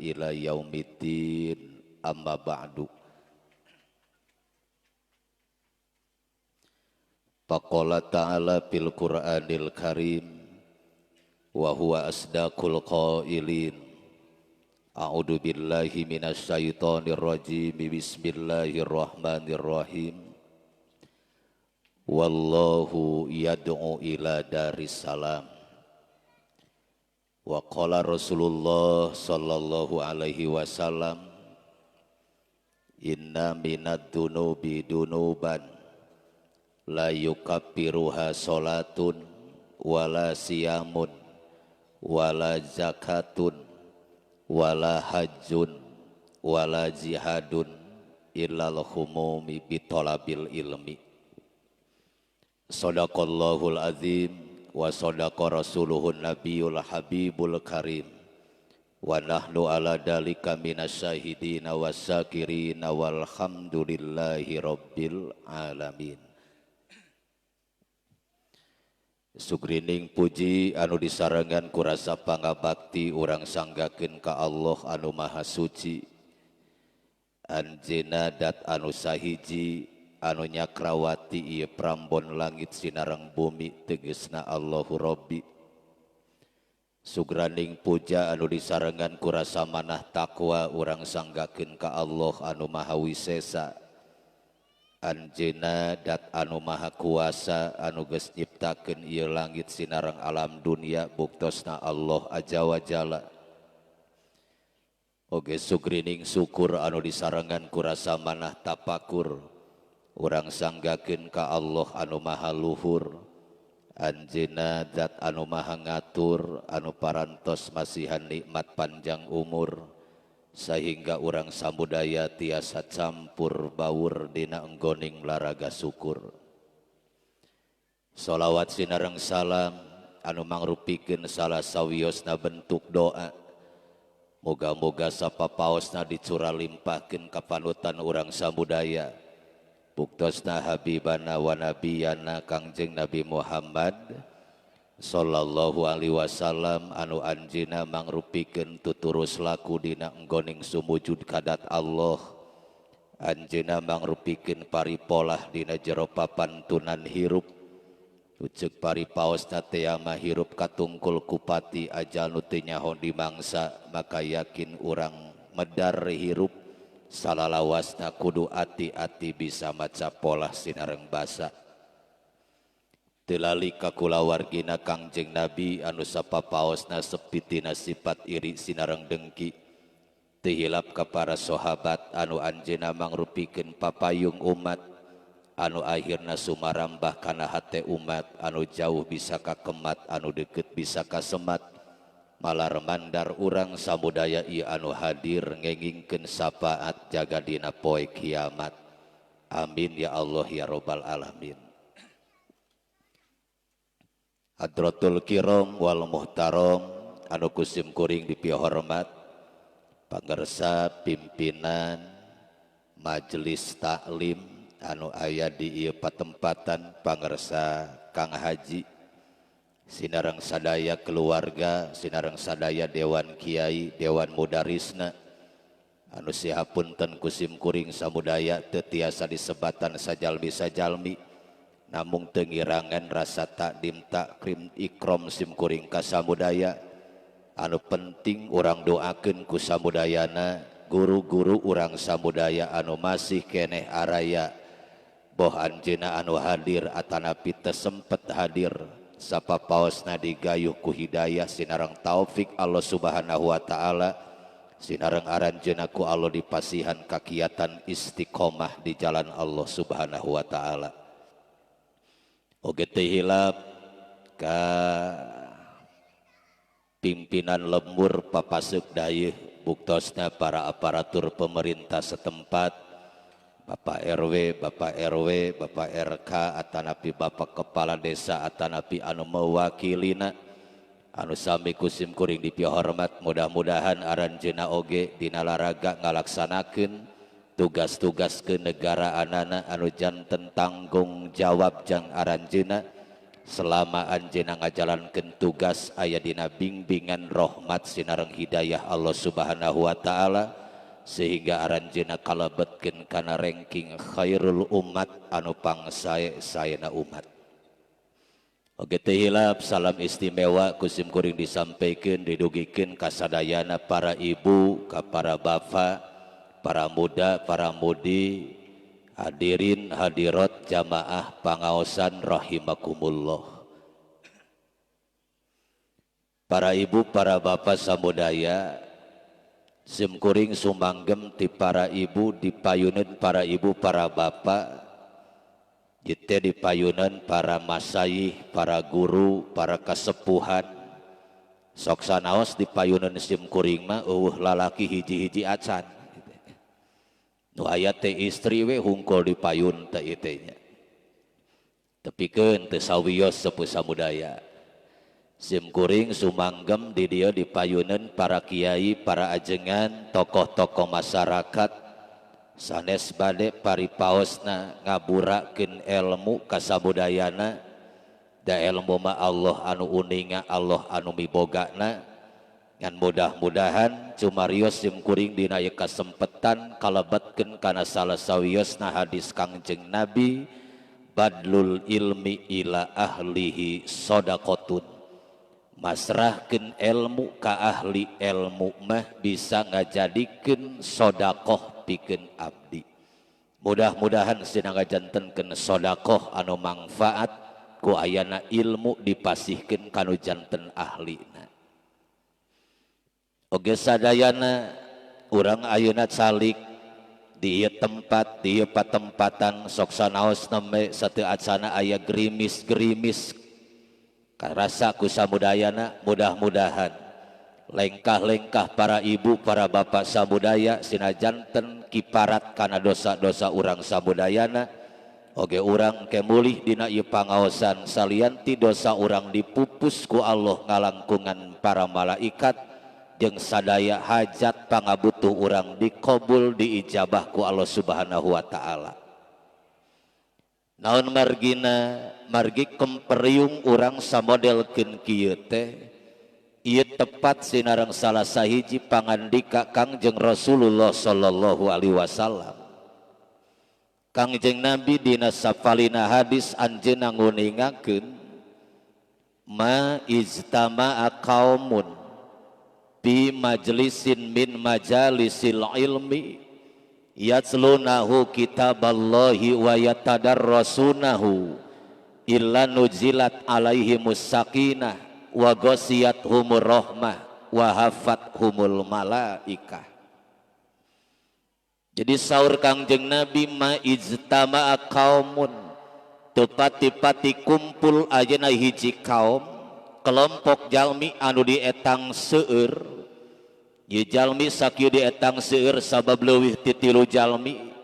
ila yaumiddin. Amma ba'du. Faqala ta'ala fil Qur'anil Karim wa huwa asdaqul qailin. A'udzu billahi minasyaitonir rajim. Bismillahirrahmanirrahim. Wallahu yad'u ila daris salam. Wa qala Rasulullah sallallahu alaihi wasallam, inna minad dunubi dunuban la yukaffiruha salatun wala siyamun wala zakatun wala hajjun wala jihadun illal humumi bitolabil ilmi. Sadaqallahul azim wa sadaqa rasuluhun nabiyul habibul karim. Wa nahnu ala dalika minasyahidina wasyakirina walhamdulillahi rabbil alamin. Sugrining puji anu disarengan ku rasa pangabakti urang sanggakeun ka Allah anu maha suci. Anjeunna dat anu sahiji anu nyakrawati ieu prambon langit sinareng bumi tegesna Allahu Rabbi. Sugraning puja anu disarengan ku rasa manah takwa urang sanggakeun ka Allah anu maha wisesa. Anjeunna dat anu maha kuasa anu geus nyiptakeun ieu langit sinareng alam dunia buktosna Allah aja wa jalla. Oge sugrining syukur anu disarengan ku rasa manah tapakur urang sanggakeun ka Allah anu maha luhur. Anjeunna zat anu maha ngatur anu parantos masihan nikmat panjang umur sehingga urang samudaya tiasa campur baur dina enggoning laraga syukur. Sholawat sinareng salam anu mangrupikeun salah sawiosna bentuk doa. Moga-moga sapapaosna dicuralimpahkeun ka panutan urang samudaya. Buktosna habibana wa nabiyana Kangjeng Nabi Muhammad sallallahu alaihi wasallam anu anjeunna mangrupikeun tuturus laku dina enggoning sumujud kadat Allah. Anjeunna mangrupikeun paripolah dina jero papantunan hirup. Uceuk paripaosna teh mah hirup katungkul kupati ajal nu teu nyaho dimangsa, maka yakin urang medar hirup salalawasna kudu ati-ati bisa maca polah sinareng basa. Teu lali ka kulawargina Kangjeng Nabi anu sapapaosna sepi tina sifat iri sinareng dengki. Teu hilap ka para sahabat anu anjeunna mangrupikeun papayung umat anu akhirna sumarambah kana hate umat anu jauh bisa kakemat anu deukeut bisa kasemat. Malar mandar urang samudaya ieu anu hadir ngengingkeun syafaat jaga dina poe kiamat. Amin ya Allah ya robbal alamin. Hadratul kiram wal muhtaram anu kusim kuring dipihormat pangersa pimpinan majelis taklim anu aya di ieu patempatan, pangersa Kang Haji sinareng sadaya keluarga, sinareng sadaya dewan kiai, dewan mudarisna anu sihapunten kusim kuring samudaya teu tiasa disebatan sajalmi-sajalmi namung teu ngirangan rasa takdim takrim ikram sim kuring ka samudaya. Anu penting urang doakeun ku samudayana guru-guru urang samudaya anu masih keneh araya, boh anjeunna anu hadir atanapi teu sempet hadir, sapapaosna digayuh ku hidayah sinareng taufik Allah Subhanahu wa taala, sinareng aranjeunna ku Allah dipasihan kakiatan istiqomah di jalan Allah Subhanahu wa taala. Oge teu hilap ka pimpinan lembur papaseuk dayeuh buktosna para aparatur pemerintah setempat, Bapak RW, Bapak RW, Bapak RK, atanapi Bapak Kepala Desa, atanapi anu mewakilina anu sami kusim kuring dipihormat. Mudah-mudahan aranjeunna oge dina laraga ngalaksanakeun tugas-tugas kenegaraanana anu janten tanggung jawab jang aranjeunna. Selama anjeunna ngajalankeun tugas aya dina bimbingan rahmat sinareng hidayah Allah Subhanahu wa taala, sehingga aranjeunna kalebetkeun kana ranking khairul umat anu pangsae saena umat. Oge teu hilap salam istimewa ku sim kuring disampaikan didugikeun ka sadayana para ibu, ka para bapak, para muda, para mudi, hadirin hadirat jamaah pangaosan rahimakumullah. Para ibu, para bapak samudaya, sim kuring sumanggem ti para ibu dipayuneun para ibu, para bapak, jite dipayuneun para masayih, para guru, para kasepuhan. Sok sanaos dipayuneun sim kuring mah eueuh lalaki hiji-hiji acan. Nu aya teh istri we hungkul dipayun teh ieu teh nya. Tepikeun teu sawios sepuh samudaya. Sim kuring sumanggem di dieu dipayuneun para kiai, para ajengan, tokoh-tokoh masyarakat sanes bade paripaosna ngaburakeun ilmu kasamudayana. Da ilmu mah Allah anu uninga, Allah anu mibogana. Ngan mudah-mudahan cumarios sim kuring dina ieu kasempetan kalebetkeun kana salah sawiosna hadis Kangjeng Nabi, badlul ilmi ila ahlihi shadaqatun. Masrahkeun ilmu ka ahli ilmu mah bisa ngajadikeun sedekah pikeun abdi. Mudah-mudahan sina ngajantenkeun sedekah anu mangfaat ku ayana ilmu dipasihkeun kanu janten ahlina. Oge sadayana urang ayeuna calik di ieu tempat, di ieu patempatan sok sanaos nembe sateu acana aya gerimis-gerimis karasa ku samudayana. Mudah-mudahan lengkah-lengkah para ibu, para bapak samudaya sina janten kiparat kana dosa-dosa urang samudayana. Oge urang kemulih dina ieu pangaosan salianti dosa urang dipupus ku Allah ngalangkungan para malaikat, jeung sadaya hajat pangabutuh urang dikabul diijabah ku Allah Subhanahu wa taala. Naon margina? Margi kemperiung urang samodelkeun kieu teh ieu tepat sinareng salah sahiji pangandika Kangjeng Rasulullah sallallahu alaihi wasallam. Kangjeng Nabi dina safalina hadis anjeunna nguningakeun ma ijtama'a qaumun bi majlisin min majalisil ilmi yatlunahu kitaballahi wa yatadarrasunahu illa nuzilat alaihimus sakinah wa ghasiyat humur rahmah wa hafat humul malaikah. Jadi saur Kangjeng Nabi ma ijtama'a qaumun, tepati-pati kumpul ayeuna hiji kaum kelompok jalmi anu dietang seueur. Ye jalmi sakieu dietang seueur sabab leuwih ti tilu jalmi,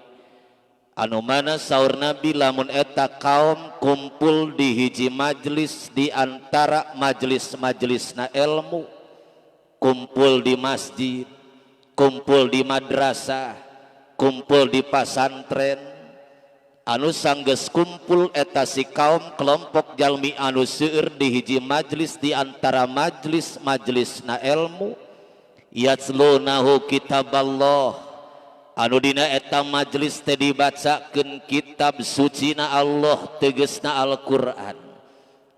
anu mana saur Nabi lamun eta kaum kumpul di hiji majelis di antara majelis-majelisna ilmu, kumpul di masjid, kumpul di madrasah, kumpul di pasantren, anu sanggeus kumpul eta si kaum kelompok jalmi anu seueur di hiji majelis di antara majelis-majelisna ilmu, yatlunahu kitaballah, anu dina eta majelis teh dibacakeun kitab sucina Allah tegesna Al-Qur'an,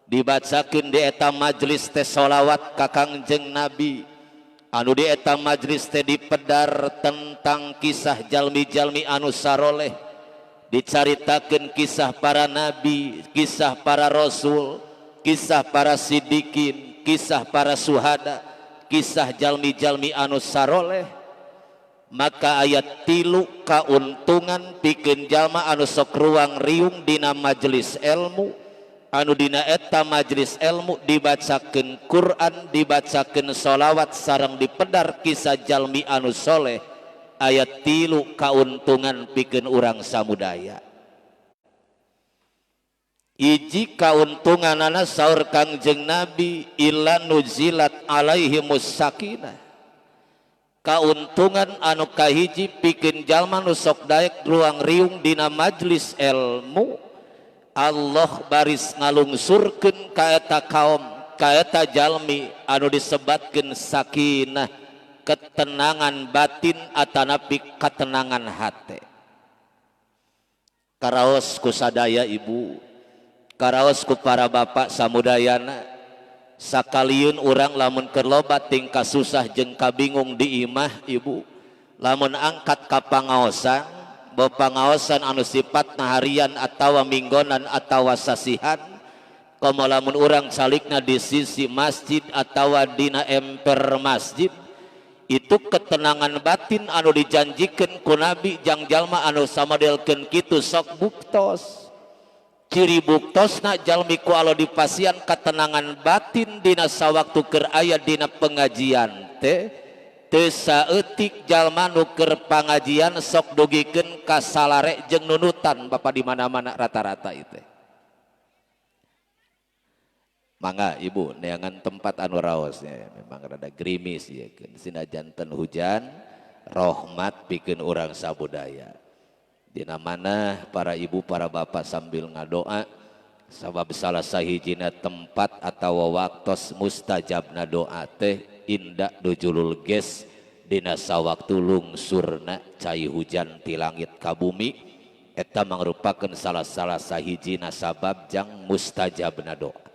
dibacakeun di eta majelis teh sholawat ka Kangjeng Nabi, anu di eta majelis teh dipedar tentang kisah jalmi-jalmi anu saroleh, dicaritakeun kisah para nabi, kisah para rasul, kisah para sidikin, kisah para suhada, kisah jalmi-jalmi anu saroleh. Maka ayat tilu kauntungan pikeun jalma anu sok ruang riung dina majelis ilmu, anu dina eta majelis ilmu dibacakeun Quran, dibacakeun sholawat sareng dipedar kisah jalmi anu soleh. Ayat tilu kauntungan pikeun urang samudaya. Iji kauntunganana saur Kangjeng Nabi illa nuzilat alaihimus sakinah, kauntungan anu kahiji pikeun jalma nu sok daek ruang riung dina majelis ilmu Allah baris ngalungsurkeun ka eta kaum ka eta jalmi anu disebatkeun sakinah, ketenangan batin atanapi ketenangan hate. Karaos ku sadaya ibu, karaos ku para bapak samudayana, sakaliun urang lamun keur loba tingkah susah jeung kabingung di imah ibu, lamun angkat ka pangaosan, bo pangaosan anu sifatna harian atawa minggonan atawa sasihan, komo lamun urang salikna di sisi masjid atawa dina emper masjid, itu ketenangan batin anu dijanjikan ku Nabi jang jalma anu samadelkeun kitu sok buktos. Ciri buktosna jalmi ku Allah dipasian ketenangan batin dina sawaktu keur aya dina pengajian teh teu saeutik jalma nu keur pangajian sok dugikeun ka salare jeung nunutan bapak di mana-mana rata-rata itu. Mangga ibu neangan tempat anu raosnya memang rada gerimis ya sinajan janten hujan rahmat pikeun urang sabudaya. Dina mana para ibu para bapak sambil ngadoa sabab salah sahijina tempat atawa waktos mustajabna doa teh indak dujulul ges dina sawaktu lungsurna cai hujan ti langit ka bumi eta mangrupakeun salah-salah sahijina sabab jang mustajabna doa.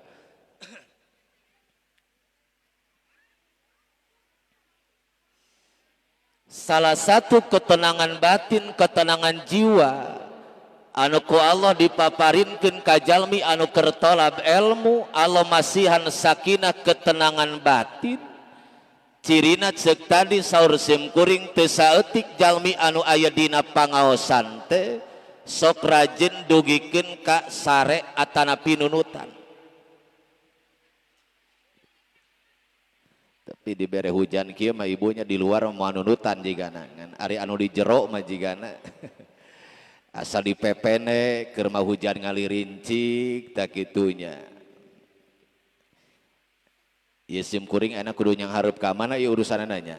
Salah satu ketenangan batin, ketenangan jiwa anu ku Allah dipaparinkeun ka jalmi anu keur tolab ilmu, Allah masihan sakinah ketenangan batin. Cirina ceuk tadi saur sim kuring teu saeutik jalmi anu aya dina pangaosan teh sok rajin dugikeun ka sare atanapi nunutan. Tapi dibere hujan kieu mah ibunya di luar mau nunutan jigana ngan ari anu di jero mah jigana asa dipepene keur mah hujan ngalirincik tak kitunya. Ieu sim kuring enak kudu nyang hareup ka mana ieu urusanana nya.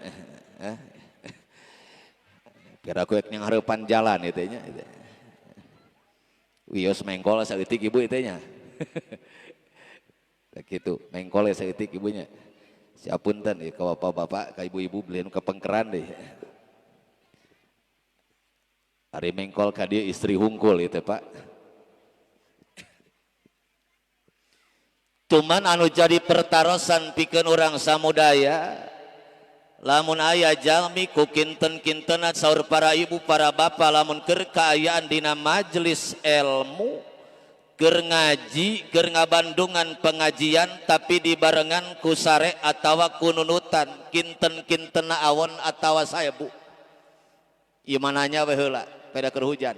Kira aku nyang hareupan jalan ieu teh nya. Wios mengkol saeutik ibu ieu teh nya. Tak kitu mengkol saeutik ibunya. Siapunten ya ke bapak-bapak, ke ibu-ibu beliin ke pengkeran deh. Ari mengkol ka dia istri hungkul itu pak. Cuman anu jadi pertarosan pikeun urang samudaya, lamun aya jalmi ku kinten-kintenan saur para ibu para bapak lamun keur kaayaan dina majelis ilmu, keur ngaji, keur ngabandungan pengajian tapi dibarengan ku sare atawa ku nunutan kinten-kintena awon atawa saebu. Ieu mananya we heula pada keur hujan.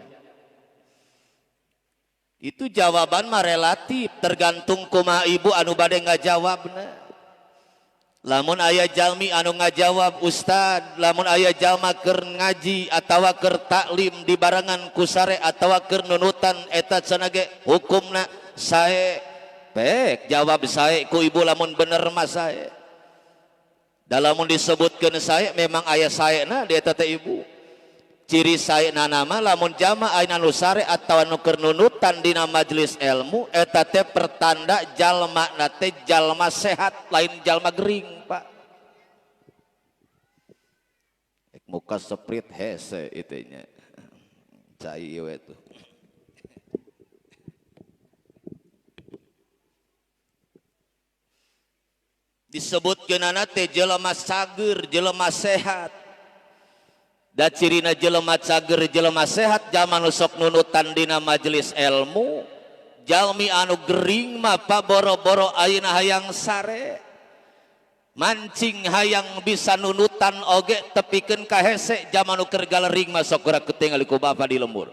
Itu jawaban mah relatif tergantung kumaha ibu anu bade ngajawabna. Lamun aya jalmi anu ngajawab ustad, lamun aya jalma keur ngaji atawa keur taklim dibarengan ku sare atawa keur nunutan eta cenah ge hukumna sae. Pek jawab sae ku ibu lamun bener mah sae. Da lamun disebutkeun sae memang aya saena di eta teh ibu. Ciri saena nama lamun jama aya nu sare atawa nu keur nunutan dina majelis ilmu eta teh pertanda jalma na teh jalma sehat lain jalma gering pak. Ek muka seprit hese itunya cai we tuh. Disebutkeunana teh jelema sager, jelema sehat. Da cirina jelema cager, jelema sehat jalma nu sok nunutan dina majelis ilmu, jalmi anu gering mah pak boro-boro ayeuna hayang sare. Mancing hayang bisa nunutan oge tepikeun ka hese jalma nu keur galering mah sok geura ketingal ku bapa di lembur.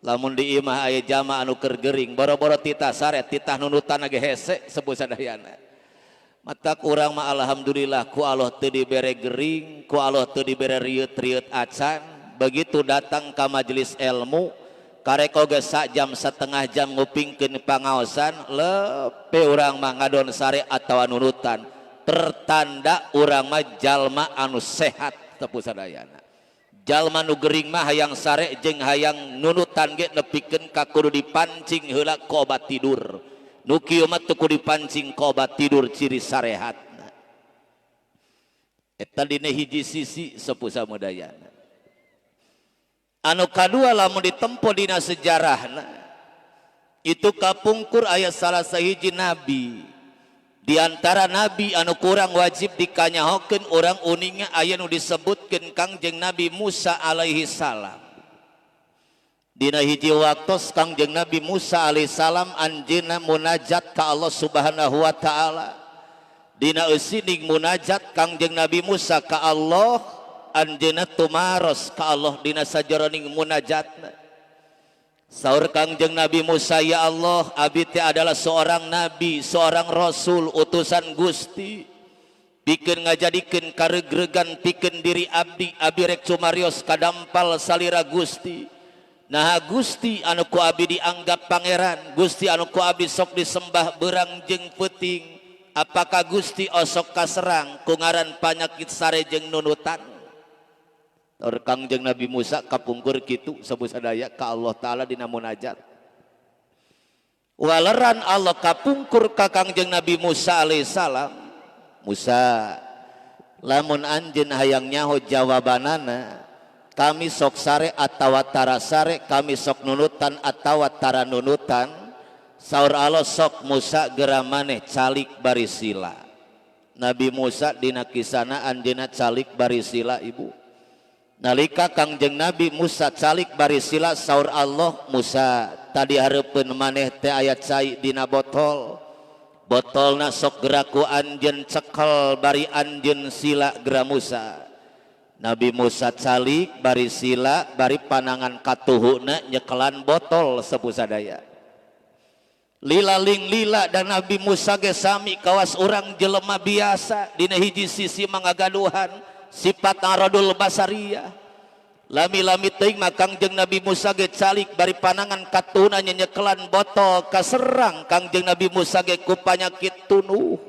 Lamun di imah aya jalma anu keur gering boro-boro titah sare titah nunutan ge hese sepuh sadayana. Mata kurang mah alhamdulillah ku Allah teu dibere gering, ku Allah teu dibere rieut-rieut acan. Begitu datang ka majelis ilmu, karek oge sak jam setengah jam ngupingkeun pangaosan, lepe urang mah ngadon sare atawa nunutan. Pertanda urang mah jalma anu sehat tepu sadayana. Jalma nu gering mah hayang sare jeung hayang nunutan ge nepikeun ka kudu dipancing heula ku obat tidur. Nu kieu mah teu kudu dipancing ku obat tidur ciri sarehatna. Eta dina hiji sisi sepuh samudayana. Anu kadua lamun ditempo dina sejarahna itu kapungkur aya salah sahiji nabi. Di antara nabi anu kurang wajib dikanyahokeun urang uninga aya nu disebutkeun Kangjeng Nabi Musa alaihi salam. Dina hiji waktos Kangjeng Nabi Musa alaihi salam anjeunna munajat ka Allah Subhanahu wa taala. Dina eusining munajat Kangjeng Nabi Musa ka Allah, anjeunna tumaros ka Allah dina sajeroning munajatna. Saur Kangjeng Nabi Musa, ya Allah, abi teh adalah seorang nabi, seorang rasul, utusan Gusti. Pikeun ngajadikeun karegregan pikeun diri abdi, abi rek cumarios kadampal salira Gusti. Nah Gusti anu ku abi dianggap pangeran, Gusti anu ku abi sok disembah berang jeung peuting. Apakah Gusti osok kaserang ku ngaran panyakit sare jeung nunutan? Saur Kangjeng Nabi Musa kapungkur kitu sabusadaya ka Allah Ta'ala dina munajat. Waleran Allah kapungkur ka Kangjeng Nabi Musa alaihissalam. Musa, lamun anjeun hayang nyaho jawabanana, kami sok sare atawa tara sare, kami sok nunutan atawa tara nunutan. Saur Allah sok Musa gera maneh calik bari sila. Nabi Musa dina kisana anjeunna calik bari sila ibu. Nalika Kangjeng Nabi Musa calik bari sila, saur Allah, Musa tadi hareupeun maneh teh aya cai dina botol. Botolna sok geraku anjeun cekel bari anjeun sila gera Musa. Nabi Musa calik bari sila bari panangan katuhuna nyekelan botol sepusadaya. Lila ling lila dan Nabi Musa ge sami kawas urang jelema biasa dina hiji sisi mangagaduhan sifat aradul basariyah. Lami-lami teuing mah Kangjeng Nabi Musa ge calik bari panangan katuhuna nyekelan botol kaserang Kangjeng Nabi Musa ge ku panyakit tunuh.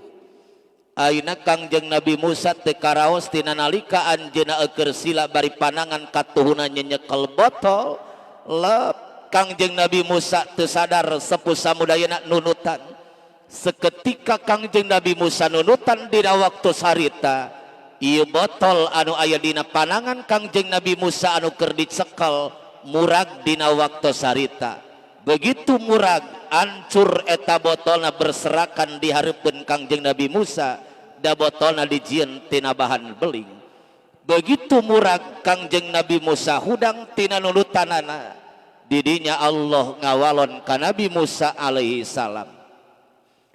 Ayeuna Kangjeng Nabi Musa teu karaos tina nalika anjeunna eueur sila bari panangan katuhuna nyekel botol lep. Kangjeng Nabi Musa teu sadar sepuh samudayana nunutan. Seketika Kangjeng Nabi Musa nunutan dina waktu sarita, ieu botol anu aya dina panangan Kangjeng Nabi Musa anu keur dicekel murag dina waktu sarita. Begitu murag ancur eta botolna berserakan di hareupeun Kangjeng Nabi Musa, da botolna dijieun tina bahan beling. Begitu murag Kangjeng Nabi Musa hudang tina nulutanana, didinya Allah ngawalon ka Nabi Musa alaihi salam.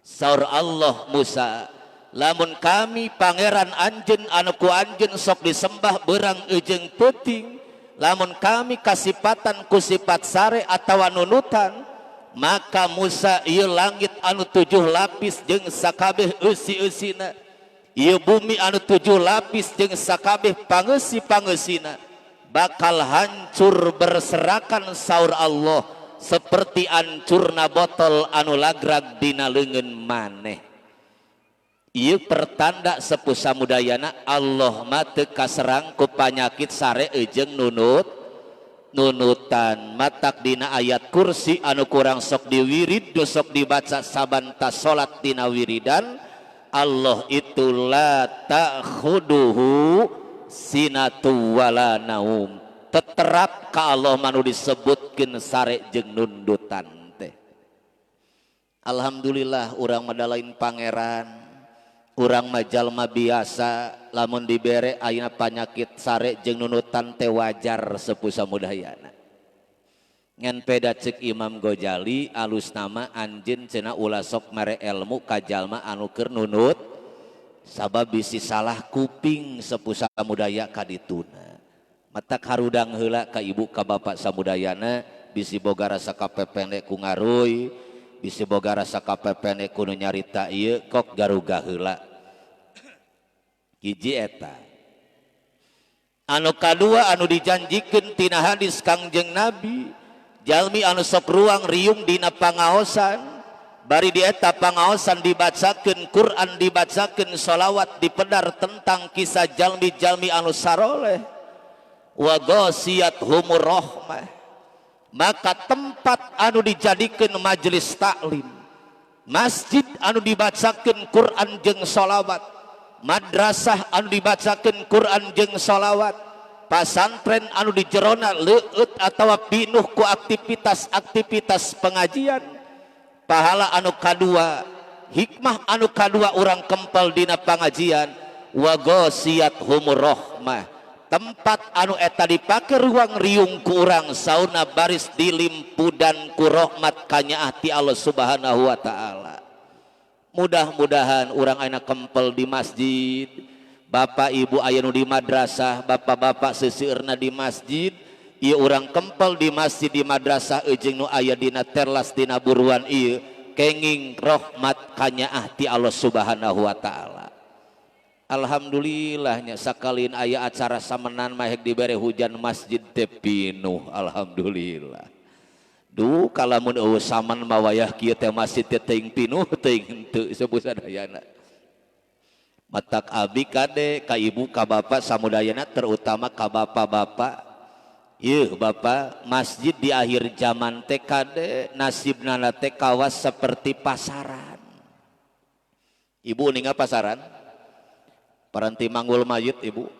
Saur Allah, Musa, lamun kami pangeran anjeun anu ku anjeun sok disembah berang eujeung peuting, lamun kami kasipatan ku sifat sare atawa nunutan, maka Musa ieu langit anu 7 lapis jeung sakabeh eusi-eusina, ieu bumi anu 7 lapis jeung sakabeh pangeusi-pangeusina bakal hancur berserakan. Saur Allah, seperti ancurna botol anu lagrag dina leungeun maneh. Ieu pertanda sepuh samudayana Allah mah teu kaserang ku panyakit sare eujeung nunutan. Matak dina ayat kursi anu kurang sok diwirid, nu sok dibaca saban tas salat dina wiridan, Allah itu la ta'khuduhu sinatu wala naum. Teterap ka Allah manu disebutkeun sare jeung nundutan teh. Alhamdulillah urang mah lain pangeran, urang mah jalma biasa, lamun dibere ayeuna panyakit sare jeung nunutan teh wajar sepuh samudayana. Ngan peda ceuk Imam Ghazali alus nama anjeun cenah ulah sok mere ilmu ka jalma anu keur nunut, sabab bisi salah kuping sepuh samudaya kadituna. Matak harudang heula ka ibu ka bapak samudayana, bisi boga rasa kapepende ku ngaruy, bisi boga rasa kapepende ku nu nyarita ieu kok garuga heula. Hiji eta. Anu kadua anu dijanjikeun tina hadis Kangjeng Nabi, jalmi anu sok ruang riung dina pangaosan, bari di eta pangaosan dibacakeun Quran, dibacakeun sholawat, dipedar tentang kisah jalmi-jalmi anu saroleh. Wa ghasiyat humur rahmah, maka tempat anu dijadikan majelis taklim, masjid anu dibacakan Quran jeung sholawat, madrasah anu dibacakan Quran jeung sholawat, pasantren anu di jerona leueut atau pinuh ku aktivitas-aktivitas pengajian. Pahala anu kadua, hikmah anu kadua urang kempel dina pengajian, wa ghasiyat humur rahmah, tempat anu eta dipake ruang riung ku urang sauna baris dilimpudan ku rahmat kanyaah ti Allah Subhanahu wa taala. Mudah-mudahan urang ayeuna kempel di masjid, bapak ibu aya nu di madrasah, bapak-bapak seseueurna di masjid. Ieu urang kempel di masjid, di madrasah, jeung nu aya dina terlas, dina buruan, ieu kenging rahmat kanyaah ti Allah Subhanahu wa taala. Alhamdulillahnya sakalin aya acara samenan mahek dibere hujan, masjid teh pinuh. Alhamdulillah. Duh, kalamun eueuh saman mah wayah kieu teh masjid teh teuing pinuh teuing henteu sepuh sadayana. Matak abi kade ka ibu, ka bapak samudayana, terutama ka bapak-bapak. Yeuh bapak, masjid di akhir zaman teh kade nasibna teh kawas seperti pasaran. Ibu ninga pasaran? Paranti manggul mayit ibu.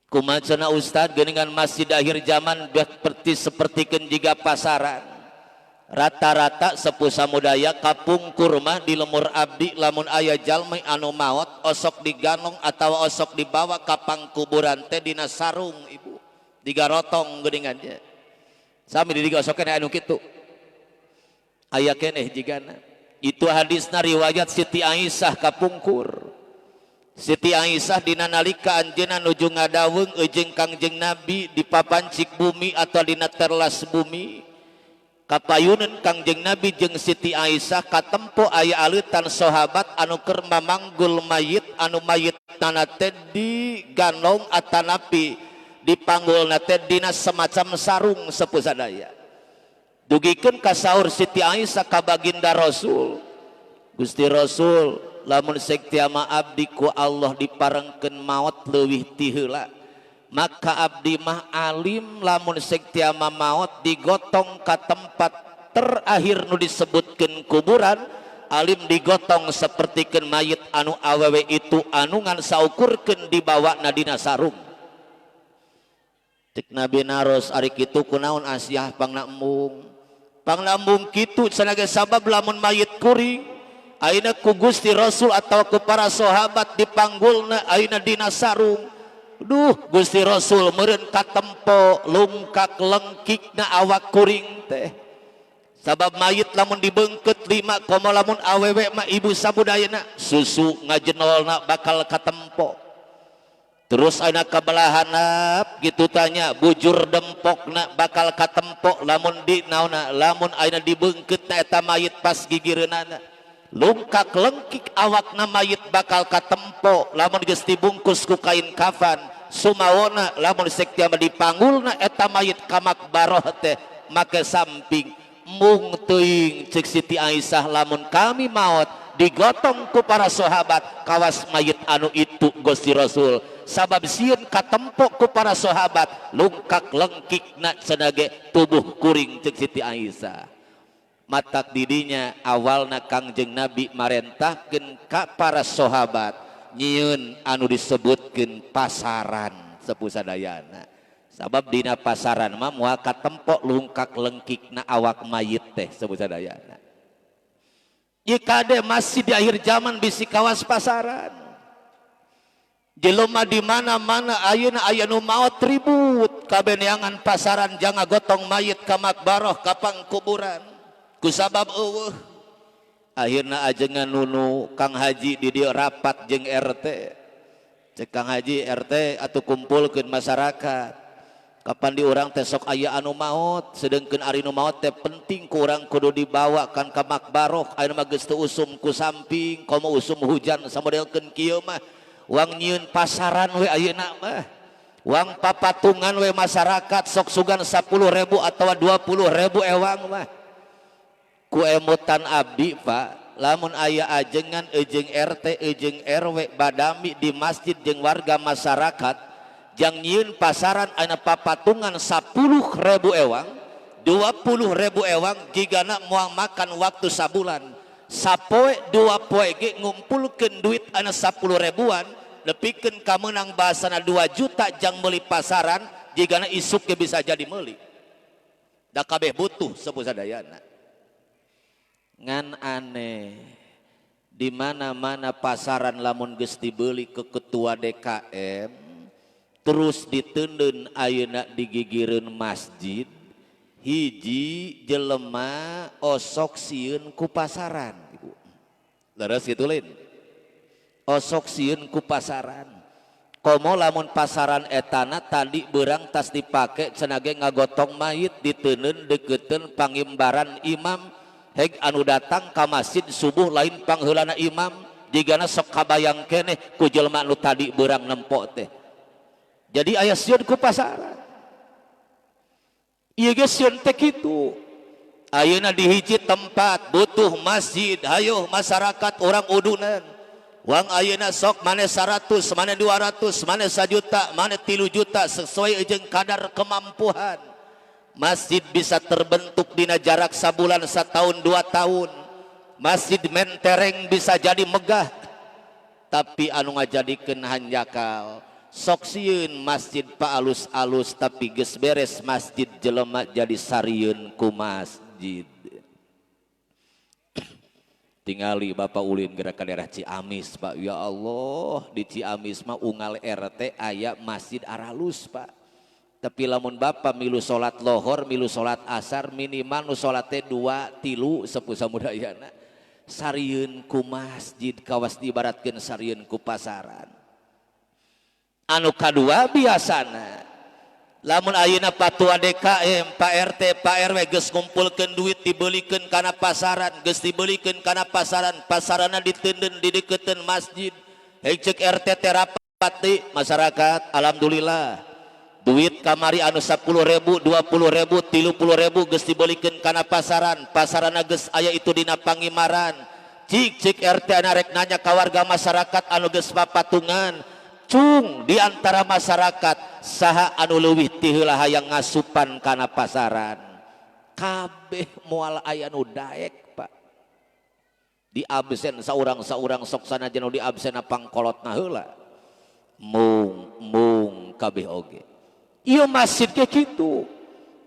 Kumaha cenah ustad, geuningan masjid akhir zaman seperti sepertikeun jiga pasaran. Rata-rata sepuh samudaya, kapungkur mah di lemur abdi lamun aya jalmi anu maot osok diganong atau osok dibawa ka pangkuburan teh dina sarung ibu, digarotong geuningan nya. Sami di dieu osok keneh anu kitu, aya keneh jigana. Itu hadisna riwayat Siti Aisyah. Kapungkur Siti Aisyah dina nalika anjeunna nuju ngadaweung jeung Kangjeng Nabi di papancik bumi atau dina terlas bumi, kapayunan Kangjeng Nabi jeung Siti Aisyah katempo aya aleutan sahabat anu keur mamanggul mayit, anu mayit tana teh digandong atanapi dipanggulna teh dina semacam sarung sepuh sadaya. Dugikeun ka saur Siti Aisyah ka baginda Rasul, "Gusti Rasul, lamun sektiama abdi ku Allah diparengkeun maot leuwih ti heula, maka abdi mah alim lamun sektiama maot digotong ka tempat terakhir nu disebutkeun kuburan, alim digotong sapertikeun mayit anu awewe itu anu ngan saukurkeun dibawa dina sarung." Cek Nabi naros, "Ari kitu kunaon Aisyah pangna embung?" "Pangna embung kitu cenah ge sabab lamun mayit kuring ayeuna ku Gusti Rasul atau ku para sahabat dipanggulna ayeuna dina sarung, duh Gusti Rasul, meureun katempo lungkak lengkikna awak kuring teh, sabab mayit lamun dibeungkeut lima, komo lamun awewe mah ibu sabudayana, susu ngajenolna bakal katempo. Terus ayeuna kabelahanap gitu tanya bujur dempokna bakal katempo lamun di naona, lamun ayeuna dibeungkeutna eta mayit pas gigireunana, lungkak lengkik awakna mayit bakal katempo lamun geus dibungkus ku kain kafan. Sumawona lamun sektiama dipanggulna eta mayit ka makbaroh teh make samping, mung teuing," cek Siti Aisyah, "lamun kami maot digotong ku para sahabat kawas mayit anu itu Gusti Rasul, sabab sieun katempo ku para sahabat lungkak lengkikna cenah ge tubuh kuring," cek Siti Aisyah. Matak didinya awalna Kangjeng Nabi marentahkeun ka para sahabat nyieun anu disebutkeun pasaran sepuh sadayana, sabab dina pasaran mah moal katempo lungkak lengkikna awak mayit teh sepuh sadayana. Jika masih di akhir zaman bisi kawas pasaran. Jelema di mana-mana ayeuna aya nu maot ribut kabeh neangan pasaran jangan gotong mayit ka makbaroh, ka pangkuburan, kusabab eueuh. Akhirna ajengan nunu Kang Haji di dieu rapat jeung RT. Cek Kang Haji, "RT atuh kumpulkeun masyarakat, kapan di urang teh sok aya anu maot, sedengkeun ari nu maot teh penting ku urang kudu dibawa kan ka makbaroh. Ayeuna mah geus teu usum ku samping, komo usum hujan samodelkeun kieu mah, wang nyieun pasaran we ayeuna mah, wang papatungan we masyarakat, sok sugan 10.000 atau 20.000 ewang mah." Ku emutan abdi Pak, lamun aya ajengan ejeng RT ejeng RW badami di masjid jeung warga masyarakat. Jang nyieun pasaran ayeuna papatungan 10.000 ewang, 20.000 ewang, jigana moal makan waktu sabulan. Sapoe dua poe ge ngumpulkeun duit ayeuna 10 ribuan, nepikeun kamenang bahasana 2 juta jang meuli pasaran, jigana isuk ge bisa jadi meuli. Da kabeh butuh sepuh sadayana. Ngan aneh, di mana-mana pasaran lamun geus dibeli ke ketua DKM, terus diteundeun ayeuna digigireun masjid, hiji jelema osok sieun ku pasaran, Ibu. Leres kitu lain? Osok sieun ku pasaran. Komo lamun pasaran etana tadi berang tas dipake cenah ge ngagotong mayit diteundeun deketeun pangimbaran imam, heg anu datang ka masjid subuh lain pangheulana imam, jigana sok kabayang keneh ku jelema nu tadi berang nempo teh. Jadi aya sieun ku pasaran. Ieu ge sieun teh kitu. Ayeuna di hiji tempat butuh masjid, hayoh masyarakat orang udunan. Wang ayeuna sok mane 100, mane 200, mane 1 juta, mane 3 juta sesuai jeung kadar kemampuan. Masjid bisa terbentuk dina jarak sabulan, setahun, 2 tahun. Masjid mentereng bisa jadi megah. Tapi anu ngajadikeun hanjakal, sok sieun masjid pa alus-alus, tapi geus beres masjid jelema jadi sarieun ku masjid. Tingali Bapak ulin gerakan daerah Ciamis, Pak. Ya Allah, di Ciamis mah unggal RT aya masjid aralus, Pak. Tapi lamun Bapak milu salat lohor, milu salat asar, minimal nu salat teh dua tilu sepuh samudayana. Sarieun ku masjid kawas diibaratkeun sarieun ku pasaran. Anu kadua, biasana lamun ayeuna patua DKM, Pak RT, Pak RW geus ngumpulkeun duit dibelikeun kana pasaran, geus dibelikeun kana pasaran, pasarana diteundeun dideketeun masjid. Hei, cek RT teh rapat di masyarakat, alhamdulillah. Duit kamari anu 10 ribu, 20 ribu, 30 ribu geus dibelikeun kana pasaran, pasarana geus aya itu dina pangimaran. Cik cik RT rek nanya ka warga masyarakat anu geus papatungan, cung di antara masyarakat saha anu leuwih ti heula hayang ngasupan kana pasaran? Kabeh moal aya nu daek, Pak. Di absen saurang-saurang, sok sanajan nu di absen pangkolotna heula, mung mung kabeh oge. Ieu masjid ge kitu.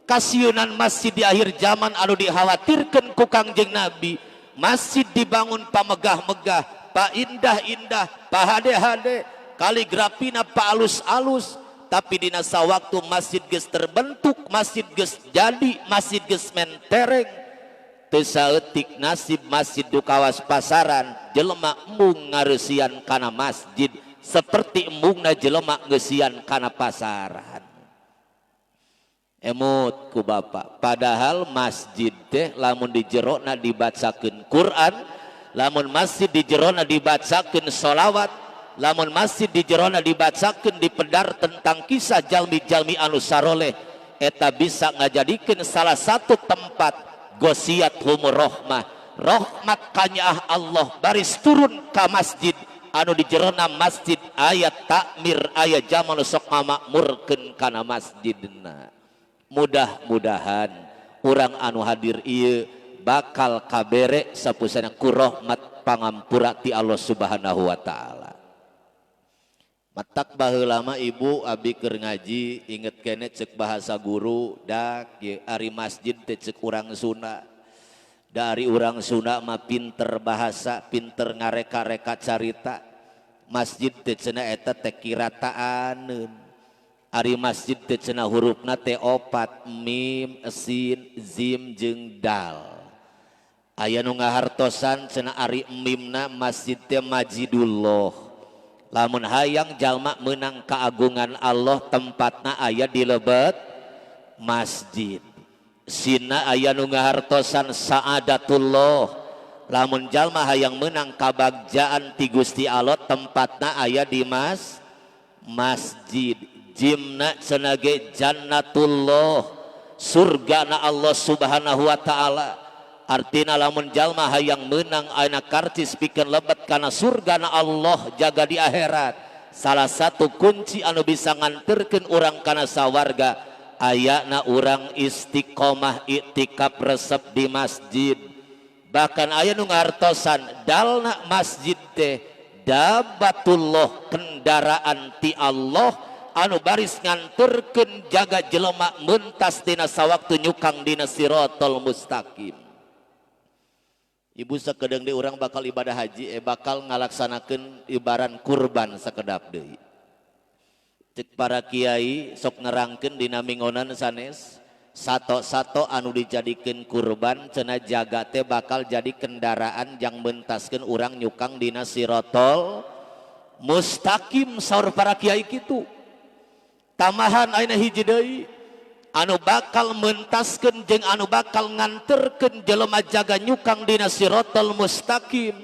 Kasieunan masjid di akhir zaman anu dikhawatirkeun ku Kangjeng Nabi, masjid dibangun pamegah-megah, pa indah-indah, pa hade-hade, kaligrafina pa alus-alus, tapi dina sawaktu masjid geus terbentuk, masjid geus jadi, masjid geus mentereng, teu saeutik nasib masjid du kawas pasaran. Jelema embung ngareusian kana masjid seperti embungna jelema ngeusian kana pasaran. Emut ku Bapak, padahal masjid teh lamun di jerona dibacakeun Quran, lamun masjid di jerona dibacakeun sholawat, lamun masjid di jerona dibacakeun, dipedar tentang kisah jalmi-jalmi anu saroleh, eta bisa ngajadikeun salah satu tempat gosiat humur rohmah, rahmat kanyaah Allah baris turun ka masjid anu di jerona masjid aya takmir, aya jalma nu sok ngamakmurkeun kana masjidna. Mudah-mudahan urang anu hadir ieu bakal kabere sapusana ku rahmat pangampura ti Allah Subhanahu wa Ta'ala. Matak baheula mah, Ibu, abi keur ngaji inget kene cek bahasa guru dak ye, ari masjid teh cek urang Sunda. Dari urang Sunda mah pinter bahasa, pinter ngareka-reka carita. Masjid teh cenah eta teh kirataaneun. Ari masjid teh cenah hurufna teh opat, mim, sin, zim jeung dal. Aya nu ngahartosan cenah ari mimna masjid teh Majidullah, lamun hayang jalma menang keagungan Allah tempatna aya di lebet masjid. Sina aya nu ngahartosan saadatullah, lamun jalma hayang menang kabagjaan ti Gusti Allah tempatna aya di masjid. Jimna cenah ge jannatullah, surgana Allah Subhanahu wa Ta'ala. Artina lamun jalma hayang menang ayeuna karcis pikeun lebet kana surgana Allah jaga di akhirat. Salah satu kunci anu bisa nganterkeun urang kana sawarga ayana urang istiqomah iktikaf resep di masjid. Bahkan aya nu ngartosan dalna masjid teh dabatullah, kendaraan ti Allah anu baris nganterkeun jaga jelema mentas dina sawaktu nyukang dina siratal mustaqim. Ibu, sakedeung deui urang bakal ibadah haji, bakal ngalaksanakeun ibaran kurban sakedap deui. Cek para kiai sok nerangkeun dina mingonan sanes, sato-sato anu dijadikeun kurban cenah jaga teh bakal jadi kendaraan yang mentaskeun urang nyukang dina sirotol mustaqim, saur para kiai kitu. Tambahan ayeuna hiji deui anu bakal mentaskeun jeung anu bakal nganterkeun jelema jaga nyukang dina sirotol mustaqim,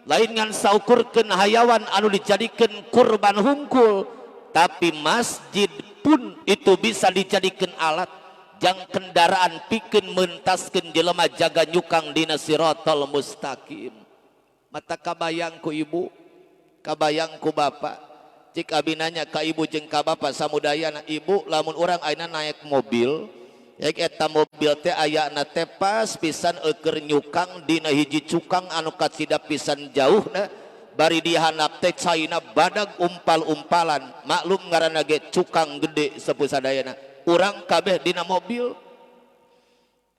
lain ngan saukurkeun hayawan anu dijadikeun kurban hungkul, tapi masjid pun itu bisa dijadikan alat jang kendaraan pikeun mentaskeun jelema jaga nyukang dina sirotol mustaqim. Mata kabayang ku ibu, kabayang ku bapak, cik abi nanya ka ibu jeung ka bapak samudayana. Ibu, lamun urang ayeuna naik mobil ya, eta mobil teh ayana teh pas pisan eueur nyukang dina hiji cukang anu kacida pisan jauhna, bari dihandap teh caina badag umpal-umpalan, maklum ngaranna ge cukang gede sepuh sadayana. Urang kabeh dina mobil.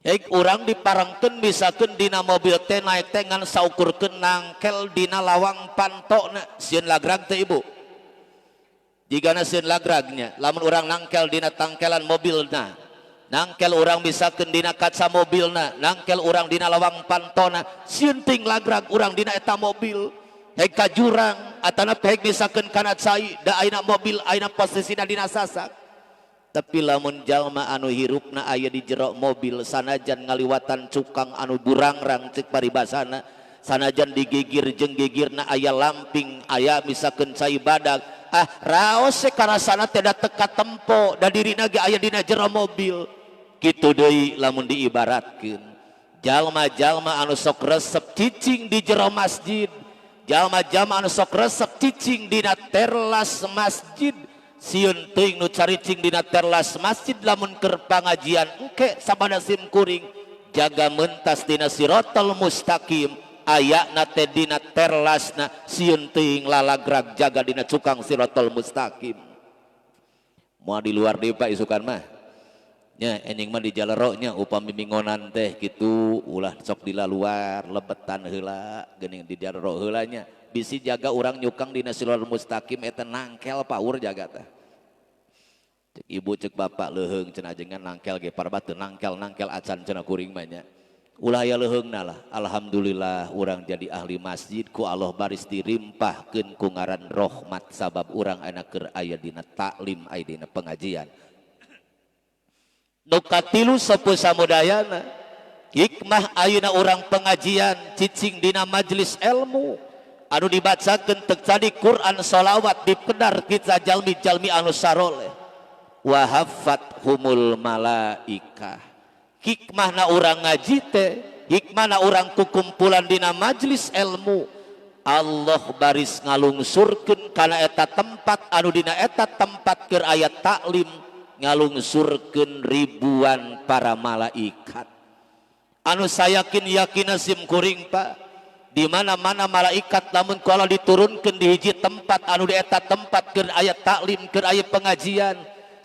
Hek urang diparengkeun misalkeun dina mobil teh naik teh ngan saukurkeun nangkel dina lawang pantona, sieun lagrag teh, ibu? Jigana sieun lagragnya lamun urang nangkel dina tangkelan mobilna, nangkel urang misalkeun dina kaca mobilna, nangkel urang dina lawang pantona, sieun ting lagrag urang dina eta mobil? Hek ka jurang atana hek misalkeun kana cai, da ayeuna mobil ayeuna posisina dina sasak. Tapi lamun jalma anu hirupna aya di jero mobil, sanajan ngaliwatan cukang anu burangrang cek paribasana, sanajan digigir jeung gigirna aya lamping, aya misalkeun cai badag, ah raos karasana tidak teka tempo, da dirina ge aya dina jero mobil. Kitu deui lamun diibaratkeun jalma-jalma anu sok resep cicing di jero masjid, jalma-jalma anu sok resep cicing dina terlas masjid, sieun teuing nu caricing dina terlas masjid lamun keur pangajian engke sabada sim kuring jaga mentas dina sirotol mustaqim ayana teh dina terlasna, sieun teuing lalagrag jaga dina cukang sirotol mustaqim? Moal di luar deui, Pak, isukan mah nya, enjing mah di jalero nya. Upami mingonan teh kitu, ulah sok di luar, lebetan heula geuning, di jalero heula nya, bisi jaga urang nyukang dina sirotol mustaqim eta nangkel paur jaga teh. Cek ibu cek bapak, leuheung cenah ajengan, nangkel ge parbat nangkel nangkel acan cenah kuring mah nya. Ulah aya leuheungna lah. Alhamdulillah urang jadi ahli masjid, ku Allah baris dirimpahkeun ku ngaran rahmat, sabab urang ayeuna keur aya dina taklim, aya dina pengajian. Nu katilu, sepuh samudayana, hikmah ayeuna urang pengajian cicing dina majelis ilmu anu dibacakeun tek tadi Quran, sholawat, dipedar kita jalmi-jalmi anu saroleh, wahafat humul malaikah. Hikmahna urang ngaji teh, hikmahna urang kukumpulan dina majelis ilmu, Allah baris ngalungsurkeun kana eta tempat anu dina eta tempat keur aya taklim, ngalungsurkeun ribuan para malaikat anu sayakin yakin sim kuring, Pak, di mana-mana malaikat lamun kalau diturunkan di hiji tempat anu di eta tempat keur aya taklim, keur aya pengajian,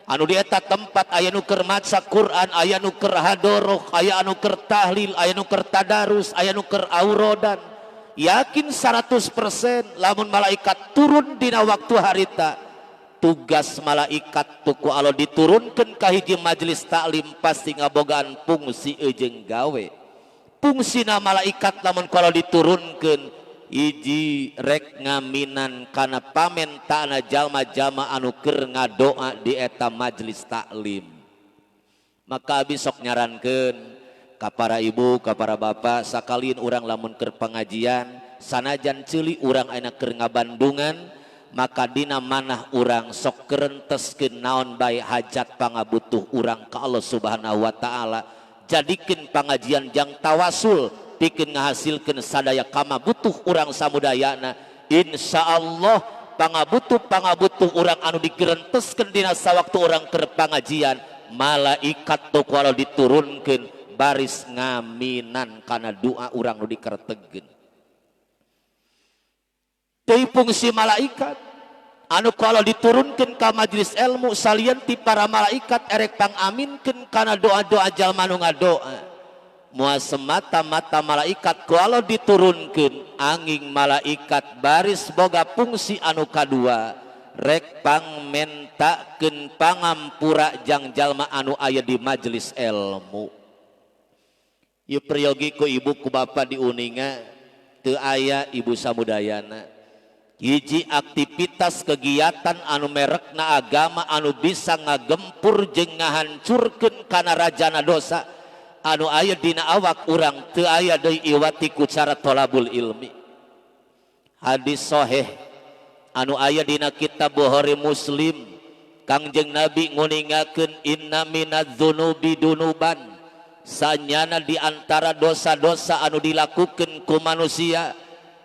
anu di eta tempat aya nu keur maca Quran, aya nu keur hadoroh, aya anu keur tahlil, aya nu keur tadarus, aya nu keur aurodan, yakin 100% lamun malaikat turun dina waktu harita, tugas malaikat tuku Allah diturunkan ka hiji majelis taklim pasti ngabogaan fungsi jeung gawe. Fungsina malaikat lamun kalau diturunkan, hiji, rek ngaminan kana pamentana jalma-jalma anu keur ngadoa di eta majelis taklim. Maka abi sok nyarankeun ka para ibu, ka para bapak, sakalin urang lamun keur pengajian, sanajan ceuli urang ayeuna keur ngabandungan, maka dina manah urang sok kerenteskeun naon bae hajat pangabutuh urang ka Allah Subhanahu wa taala. Jadikeun pangajian jang tawasul pikeun ngahasilkeun sadaya kama butuh urang samudayana. Insya Allah Pangabutuh pangabutuh urang anu digerenteskeun dina sawaktu urang keur pangajian, malaikat tuh kalau diturunkeun baris ngaminan kana doa urang nu dikertegkeun. Deui fungsi malaikat anu kalau diturunkan ka majelis ilmu, salian ti para malaikat erek pangaminkeun kana doa-doa jalma nu ngadoa, moal semata-mata malaikat kalau diturunkan, angin malaikat baris boga fungsi anu kadua, rek pangmentakeun pangampura jang jalma anu aya di majelis ilmu. Ieu peryogi ku ibu ku bapak diuninga teu aya, ibu samudayana, hiji aktivitas kegiatan anu merekna agama anu bisa ngagempur jeung ngahancurkeun kana rajana dosa anu aya dina awak urang teu aya deui iwati ku cara tolabul ilmi. Hadis sahih anu aya dina kitab Bukhari Muslim, Kangjeng Nabi nguningakeun, inna minadz dzunubi dunuban, sanyana di antara dosa-dosa anu dilakukan ku manusia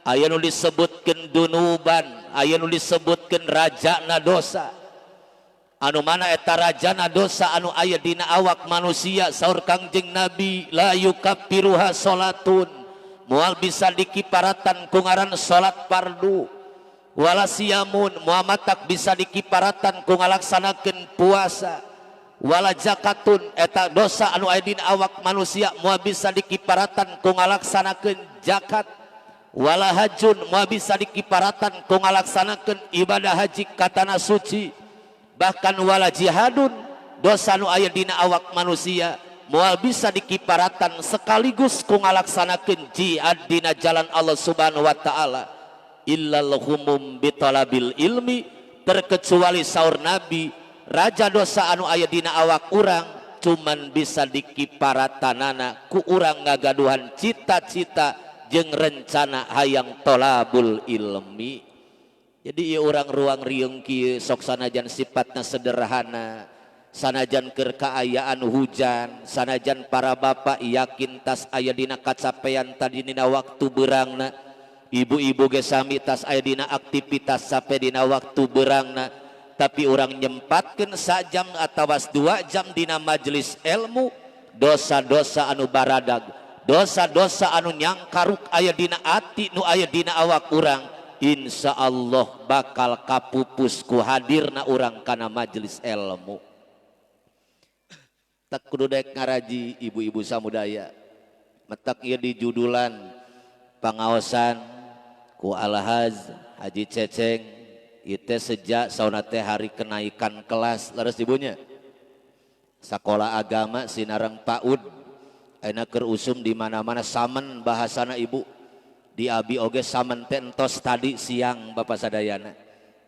aya nu disebutkeun dunuban, aya nu disebutkeun rajana dosa, anu mana eta rajana dosa anu aya dina awak manusia, saur Kangjeng Nabi, la yukaffiruha salatun, moal bisa dikiparatan ku ngaran salat fardu, wala siyamun, moal matak bisa dikiparatan ku ngalaksanakeun puasa, wala zakatun, eta dosa anu aya dina awak manusia moal bisa dikiparatan ku ngalaksanakeun zakat, wala hajun, moal bisa dikiparatan ku ngalaksanakeun ibadah haji ka tanah suci, bahkan wala jihadun, dosa nu aya dina awak manusia moal bisa dikiparatan sekaligus ku ngalaksanakeun jihad dina jalan Allah Subhanahu wa taala, illal humum bitalabil ilmi, terkecuali, saur Nabi, raja dosa anu aya dina awak urang cuman bisa dikiparatanana ku urang ngagaduhan cita-cita jeung rencana hayang tolabul ilmi. Jadi ieu urang ruang riung kieu sok sanajan sifatna sederhana, sanajan keur kaayaan hujan, sanajan para bapak yakin tas aya dina kacapean tadi dina waktu berangna, ibu-ibu ge sami tas aya dina aktivitas sampai dina waktu berangna, tapi urang nyempatkeun sajam atawa 2 jam dina majelis ilmu, dosa-dosa anu baradag, dosa-dosa anu nyangkaruk aya dina ati nu aya dina awak urang, insya Allah bakal kapupus ku hadirna urang kana majelis ilmu. Tak kudu dek ngaraji, ibu-ibu samudaya, metak ieu di judulan pangaosan ku Alhaz Haji Ceceng itu sejak sauna teh hari kenaikan kelas, leres ibunya, sekolah agama sinareng PAUD. Ayeuna keur usum di mana-mana samen bahasana, ibu. Di abi oge samen teh entos tadi siang, Bapak sadayana.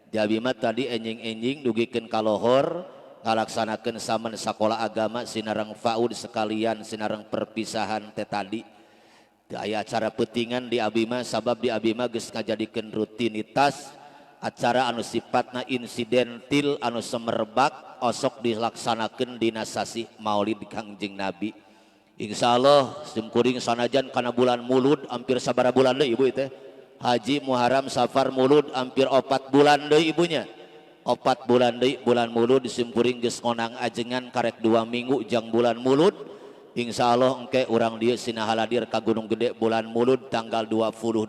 Di abi mah tadi enjing-enjing dugikeun ka lohor ngalaksanakeun samen sekolah agama sinareng PAUD sekalian sinareng perpisahan teh tadi. Teu aya acara peutingan di abi mah, sabab di abi mah geus ngajadikeun rutinitas acara anu sifatna insidentil anu semerbak osok dilaksanakeun dina sasih Maulid Kangjeng Nabi. Insya Allah simkuring sanajan kana bulan Mulud, hampir sabara bulan deui, ibu teh, Haji, Muharram, Safar, Mulud, hampir 4 bulan deui, ibunya, 4 bulan deui bulan Mulud. Simkuring geus ngonang ajengan karek 2 minggu jang bulan Mulud. Insya Allah engke urang dieu sina haladir ka Gunung Gede bulan Mulud tanggal 22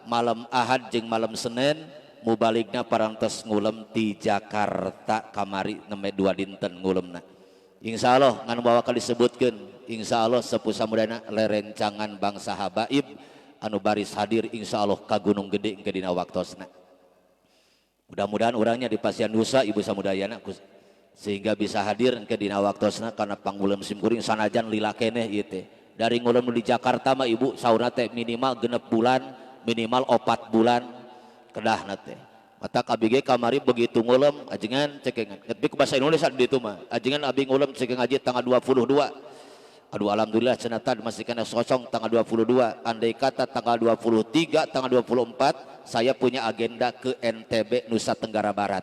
malam Ahad jeung malam Senin, mubaligna parantos ngulem di Jakarta kamari nembe 2 dinten ngulemna. Insya Allah ngan bawa kali disebutkan, insya Allah sepuh samudana lerencangan bangsa habaib anu baris hadir insya Allah ka Gunung Gede ke dina waktosna. Mudah-mudahan orangnya di pasian dosa, ibu samudayana, sehingga bisa hadir ke dina waktosna karena pangulem simkuring sanajan lila keneh ieu teh. Dari ngulem di Jakarta mah, ibu, sauna teh minimal 6 bulan, minimal 4 bulan kedahna teh. Mata abi ge kamari begitu ngulem, ajengan cekengan tapi ke bahasa Indonesia di itu mah, ajengan abi ngulem cekeng aja tanggal 22. Aduh, alhamdulillah cenah masih kena sosong tanggal 22. Andai kata tanggal 23, tanggal 24 saya punya agenda ke NTB, Nusa Tenggara Barat.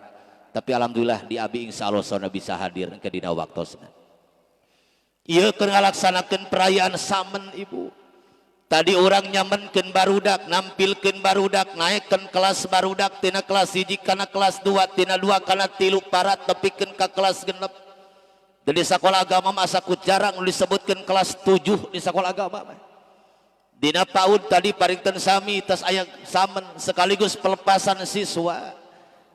Tapi alhamdulillah di abi insya Allah sona bisa hadir ke dina waktosna. Ieu keur ngalaksanakeun perayaan samen, ibu. Tadi urang nyamenkeun barudak, nampilkeun barudak, naekkeun kelas barudak tina kelas 1 kana kelas 2, tina 2 kana 3, parat nepikeun ka kelas 6. Jadi sekolah agama mah asa ku jarang disebutkeun kelas 7 di sekolah agama mah. Dina PAUD tadi paringten sami tas aya samen sekaligus pelepasan siswa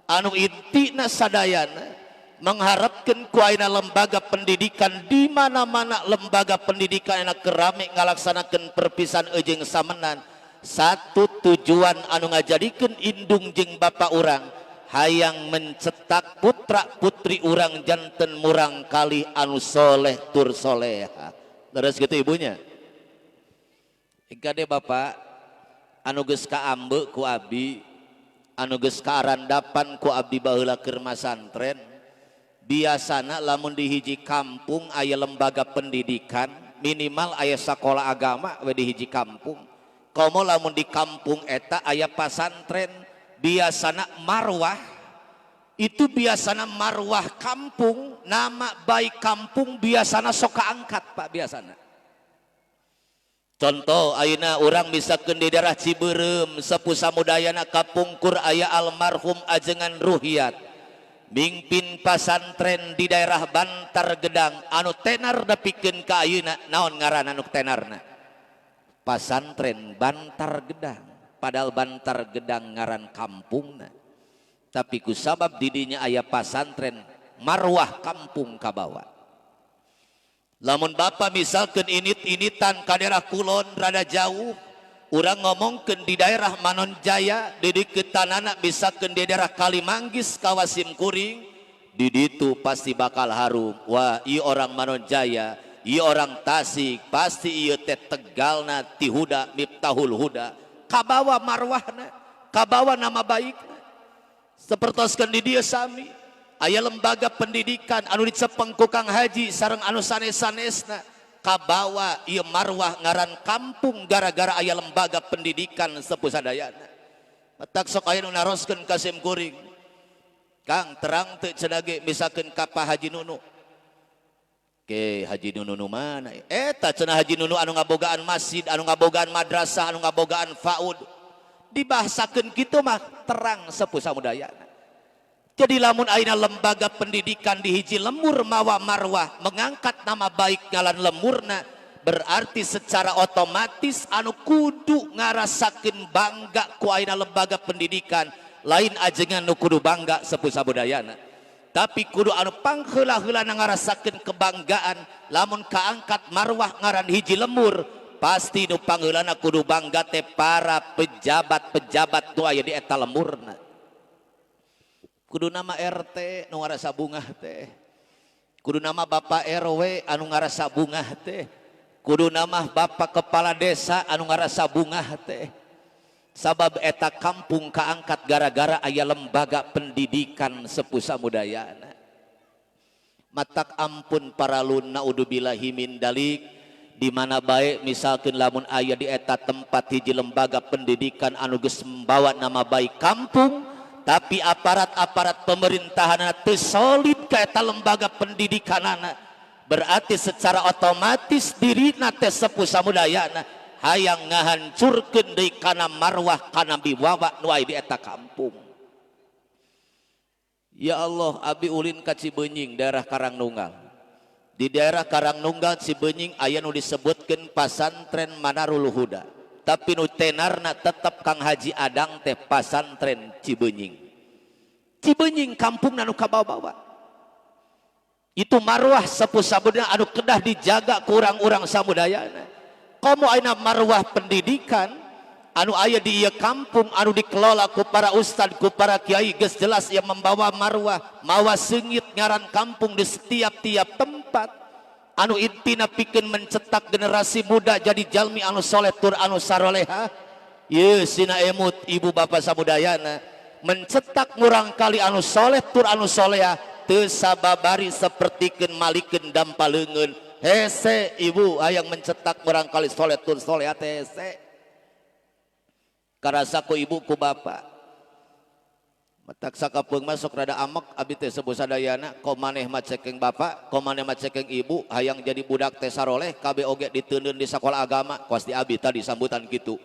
anu intina sadayana mengharapkan ku ayeuna lembaga pendidikan di mana-mana lembaga pendidikan enak kerame ngalaksanakeun perpisahan jeung samenan. Satu tujuan anu ngajadikeun indung jeung bapa urang hayang mencetak putra putri urang janten murang kali anu soleh tur soleha. Terus gitu ibunya. Kade bapak anu geus kaambe ku abdi, anu geus kaarandapan ku abdi baheula keur masantren, biasana lamun di hiji kampung aya lembaga pendidikan, minimal aya sekolah agama we di hiji kampung. Komo lamun di kampung eta aya pasantren, biasana marwah itu, biasana marwah kampung, nama baik kampung biasana sok kaangkat, Pak, biasana. Contoh ayeuna urang misalkeun di daerah Cibeureum, sepuh samudayana kapungkur aya almarhum Ajengan Ruhiyat mingpin pasantren di daerah Bantar Gedang anu tenar nepikeun ka ayeuna. Naon ngaranna anu tenarna? Pasantren Bantar Gedang. Padahal Bantar Gedang ngaran kampungna, tapi kusabab didinya aya pasantren, marwah kampung kabawa. Lamun bapak misalkan init-initan ka daerah kulon rada jauh, urang ngomongkeun di daerah Manonjaya, di tanana misalkan di daerah Kalimanggis kawasim kuring, di ditu pasti bakal harum. Wah, ieu orang Manonjaya, ieu orang Tasik, pasti ieu teh Tegalna ti Huda, Miftahul Huda. Kabawa marwahna, kabawa nama baikna. Sepertoskeun di dieu sami aya lembaga pendidikan anu dicepeng ku Kang Haji sareng anu sanes-sanesna, kabawa ieu marwah ngaran kampung gara-gara aya lembaga pendidikan sepuh sadayana. Matak sok aya nu naroskeun ka sim kuring, "Kang, terang teu cenah ge misalkeun ka Pak Haji Nunu?" Ke Haji Nunu nu mana eta cenah? Haji Nunu anu ngabogaan masjid, anu ngabogaan madrasah, anu ngabogaan PAUD. Dibahasakeun kitu mah terang sepuh samudayana. Jadi lamun ayeuna lembaga pendidikan di hiji lemur mawa marwah, mengangkat nama baik ngalan lemurna, berarti secara otomatis anu kudu ngarasakeun bangga ku ayeuna lembaga pendidikan lain ajengan nu kudu bangga sepuh sabudayana, tapi kudu anu pangheula-heula ngarasakeun kebanggaan. Lamun kaangkat marwah ngaran hiji lemur, pasti nu pangheulana kudu bangga teh para pejabat-pejabat nu aya di eta lemurna. Kudu nama RT nu ngarasa bungah teh, kudu nama Bapak RW anu ngarasa bungah teh, kudu nama Bapak Kepala Desa anu ngarasa bungah teh, sabab eta kampung kaangkat gara-gara aya lembaga pendidikan sepuh samudayana. Matak ampun paralun, naudzubillahi min dalik, di mana baik misalkan lamun aya di eta tempat hiji lembaga pendidikan anu geus membawa nama baik kampung, tapi aparat-aparat pemerintahan teu solid ka eta lembaga pendidikanana, berarti secara otomatis dirina teh sepuh samudayana hayang ngahancurkeun deui kana marwah, kana wibawa nu aya di eta kampung. Ya Allah, abi ulin ka Cibenying, daerah Karangnunggal. Di daerah Karangnunggal Cibenying aya nu disebutkeun Pasantren Manarul Huda, tapi nu tenarna tetep Kang Haji Adang teh Pasantren Cibenying. Cibenying kampung anu kabawa-bawa itu marwah sepuh sabudayana anu kedah dijaga kurang-urang samudayana. Komo ayeuna marwah pendidikan anu aya di ieu kampung anu dikelola ku para ustad, ku para kiai, geus jelas yang membawa marwah, mawa seungit ngaran kampung di setiap-tiap tempat, anu intina pikeun mencetak generasi muda jadi jalmi anu soleh tur anu saroleha. Ye sina emut ibu bapak samudayana, mencetak murang kali anu soleh tur anu soleha teu sababari sapertikeun malikeun dampa leungeun. Hese ibu, hayang mencetak murang kali soleh tur soleha teh hese. Karasa ku ibu ku bapak. Matak sakapeung mah sok rada amek abi teh sepuh sadayana, ko maneh mah cekeng bapak, ko maneh mah cekeng ibu, hayang jadi budak teh saroleh, kabeh oge diteundeun di sakola agama, kos di abi tadi sambutan kitu.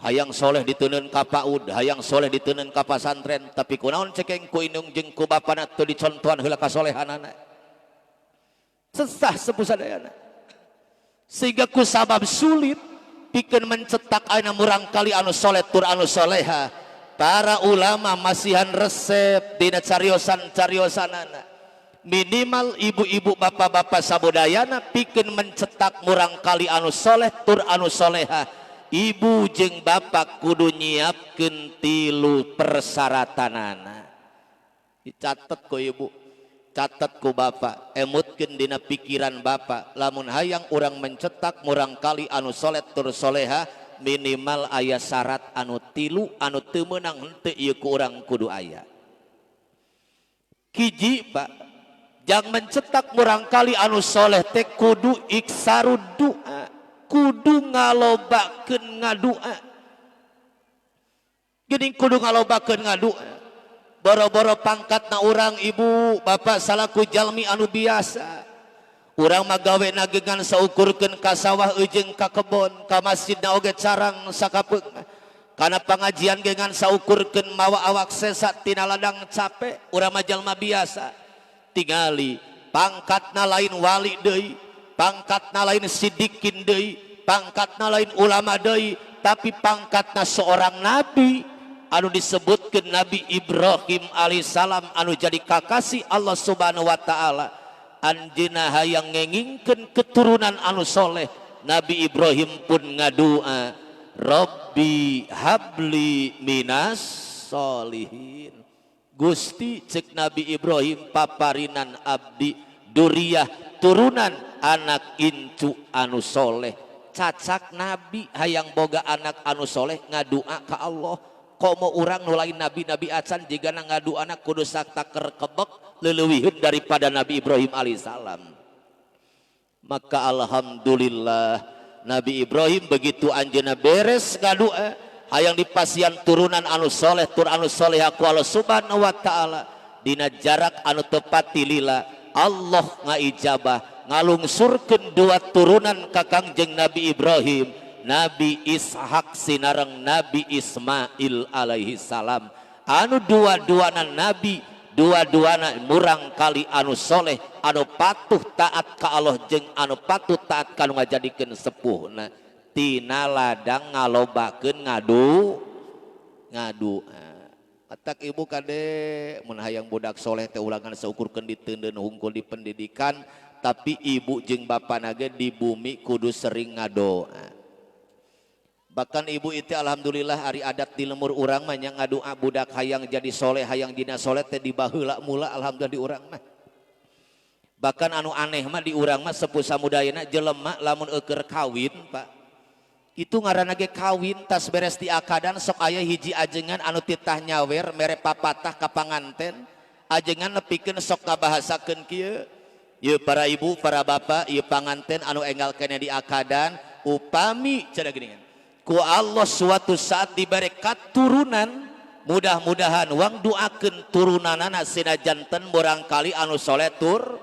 Hayang soleh diteundeun ka PAUD, hayang soleh diteundeun ka pasantren, tapi kunaon cekeng ku indung jeung ku bapana teu dicontohan heula kasolehanana. Sesah sepuh sadayana. Sehingga ku sabab sulit pikeun mencetak ayeuna murangkali anu soleh tur anu soleha, para ulama masihan resep dina cariosan-cariosanana. Minimal ibu-ibu bapak-bapak sabudayana pikeun mencetak murangkali anu soleh tur anu soleha, ibu jeung bapak kudu nyiapkeun tilu persyaratanana. Dicatet ku ibu, catet ku bapak, emutkeun dina pikiran bapak, lamun hayang urang mencetak murangkali anu soleh tur soleha, minimal aya syarat anu tilu anu teu meunang henteu ieu ku urang kudu aya. Hiji, Pak, jang mencetak murangkali anu soleh teh kudu iksaru doa, kudu ngalobakeun ngadua. Geuning kudu ngalobakeun ngadua. Boro-boro pangkatna urang ibu bapak salaku jalmi anu biasa, urang mah gawe nagengan saukurkeun ka sawah eujeung ka kebon, ka masjidna oge carang sakapeung, kana pangajian gengan saukurkeun mawa awak sesa tina ladang capek. Urang mah jalma biasa, tingali pangkatna lain wali deui, pangkatna lain sidikin deui, pangkatna lain ulama deui, tapi pangkatna seorang nabi anu disebutkan Nabi Ibrahim alaihissalam anu jadi kakasih Allah Subhanahu wa taala. Anjeunna hayang ngengingkeun keturunan anu soleh, Nabi Ibrahim pun ngadua, Rabbi habli minas solihin. Gusti, cek Nabi Ibrahim, paparinan abdi duriah, turunan anak incu anu soleh. Cacak Nabi hayang boga anak anu soleh ngadua ka Allah, komo urang nu lain nabi-nabi acan, jigana ngaduana kudu saktaker kebek leulewiheun daripada Nabi Ibrahim alaihissalam. Maka alhamdulillah Nabi Ibrahim begitu anjeunna beres ngadua hayang dipasihan turunan anu soleh tur anu soleh ku Allah Subhanahu wa taala, dina jarak anu tepat lila Allah ngaijabah, ngalungsurkeun dua turunan ka Kangjeng Nabi Ibrahim, Nabi Ishak sinareng Nabi Ismail alaihi salam, anu dua-duana nabi, dua-duana murangkali anu soleh, anu patuh taat ka Allah jeung anu patuh taat ka nu ngajadikeun sepuhna, tina ladang ngalobakeun ngadu ngadu. Matak ibu kade mun hayang budak soleh teh ulangan saukurkeun diteundeun hungkul di pendidikan, tapi ibu jeung bapana ge di bumi kudu sering ngadoa. Bahkan ibu itu alhamdulillah hari adat di lemur urang mah nya ngadua budak hayang jadi soleh, hayang dina soleh teh di baheula mula, alhamdulillah di urang mah. Bahkan anu aneh mah di urang mah sepuh samudayana jelema lamun eueur kawin, Pak, itu ngaranna ge kawin tas beres di akadan sok aya hiji ajengan anu titah nyawer mere papatah ka panganten, ajengan nepikeun sok ngabahasakeun kieu, ieu para ibu, para bapak, ieu panganten anu enggal keneh di akadan, upami cenah geuningan ku Allah suatu saat diberi katurunan, mudah-mudahan wang duakeun turunanana sinajanten murangkali anu soleh tur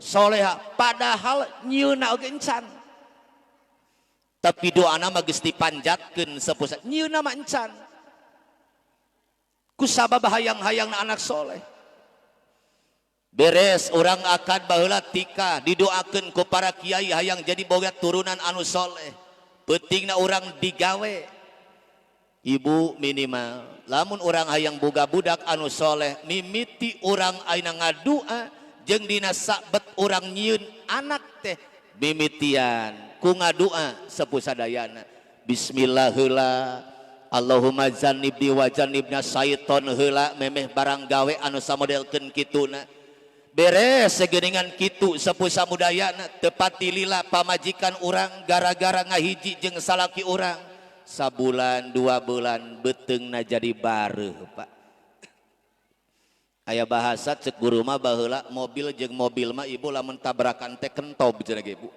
soleha, padahal nyieunna oge encan, tapi doana mah geus dipanjatkeun sepusat nyieunna mah encan, ku sabab hayang-hayangna anak soleh. Beres orang akad baheula tika didoakeun ku para kiai hayang jadi boga turunan anu soleh, pentingna orang digawe ibu minimal lamun orang hayang boga budak anu soleh mimiti orang ayeuna ngadua jeung dina sabet urang nyieun anak teh mimitian ku ngadua sepuh sadayana, bismillah heula, Allahumma jannibni wa jannibna syaiton heula memeh barang gawe anu samodelkeun kituna. Beres segeuningan kitu sepuh samudayana, tepati lila pamajikan urang gara-gara ngahiji jeung salaki urang sabulan 2 bulan beuteungna jadi bareuh, Pak. Aya bahasa cek guru mah baheula, mobil jeung mobil mah ibu lamun tabrakan teh kentob cenah ge, ibu,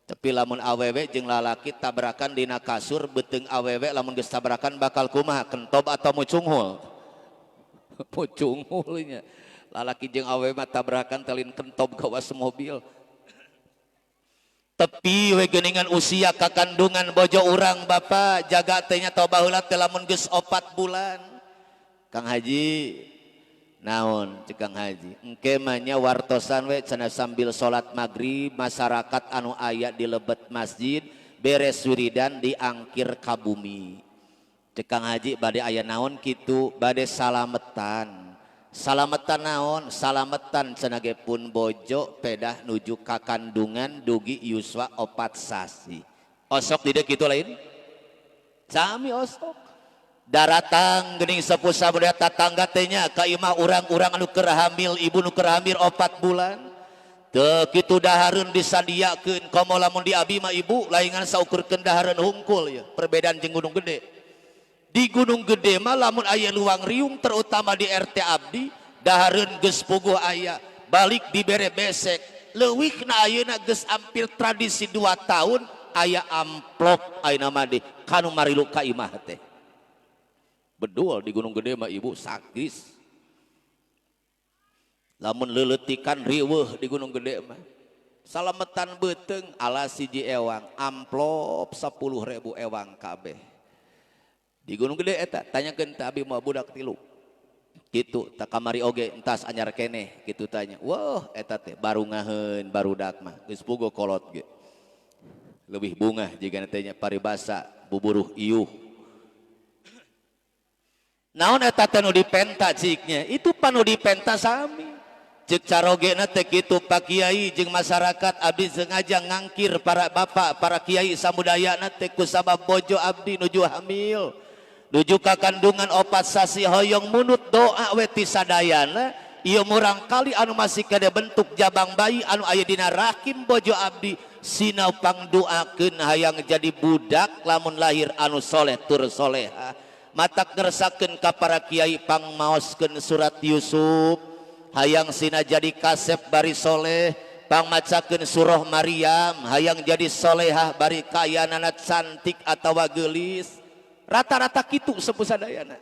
tapi lamun awewe jeung lalaki tabrakan dina kasur, beuteung awewe lamun geus tabrakan bakal kumaha, kentob atau mucunghul? Pocungulnya lalaki jeung awewe mah tabrakan talin kentob kawas mobil. Tepi we geuningan usia kakandungan bojo urang, Bapak jaga teh nya. Tau baheula teh lamun geus 4 bulan, "Kang Haji, naon?" Cek Kang Haji, "Engke mah nya wartosan we," cenah, "sambil salat maghrib masyarakat anu aya di lebet masjid beres wiridan diangkir ka bumi." Cek Kang Haji, "Bade aya naon kitu?" "Bade salametan." "Salametan naon?" "Salametan," cenah ge, "pun bojo pedah nuju ka kandungan dugi yuswa 4 sasi." Osok tidak kitu lain sami osok daratang geuning sepuh sabudaya tatangga teh nya ka imah urang-urang anu keur hamil, ibu nu keur hamil 4 bulan teu kitu dahareun disadiakeun. Komo lamun di abi mah, Ibu, laingan saukurkeun dahareun hungkul ya. Perbedaan jeung Gunung Gede, di Gunung Gede mah lamun aya luang riung, terutama di RT abdi, dahareun geus puguh aya, balik dibere besek. Leuwih na ayeuna geus hampir tradisi 2 tahun aya amplop ayeuna mah di kanu marilu ka imah teh. Bedul di Gunung Gede mah, Ibu, sakis. Lamun leletikan riweuh di Gunung Gede mah. Salametan beuteung ala siji ewang, amplop 10.000 ewang kabeh di Gunung Gede eta. Tanyakeun ta, abi mah budak tilu gitu tak kamari oge entas anyar keneh gitu. Tanya, wah, eta teh baru ngaheun barudak mah geus puguh kolot ge lebih bungah jika teh nya, paribasa buburuh iuh. Naon eta teh nu dipenta ciknya itu panu dipenta sami cek carogena teh kitu. Pak Kiai jeung masyarakat, abdi sengaja ngangkir para bapak, para kiai samudayana teh kusabab bojo abdi nuju hamil, nuju ka kandungan 4 sasi, hoyong munut doa we ti sadayana. Ieu murang kali anu masih kade bentuk jabang bayi anu aya dina rahim bojo abdi, sina pangdoakeun hayang jadi budak lamun lahir anu soleh tur soleha. Matak ngersakeun ka para kiai pangmaoskeun surat Yusuf, hayang sina jadi kasep bari soleh, pangmacakeun surah Maryam, hayang jadi solehah bari kayanana cantik atawa geulis. Rata-rata kitu sepuh sadayana,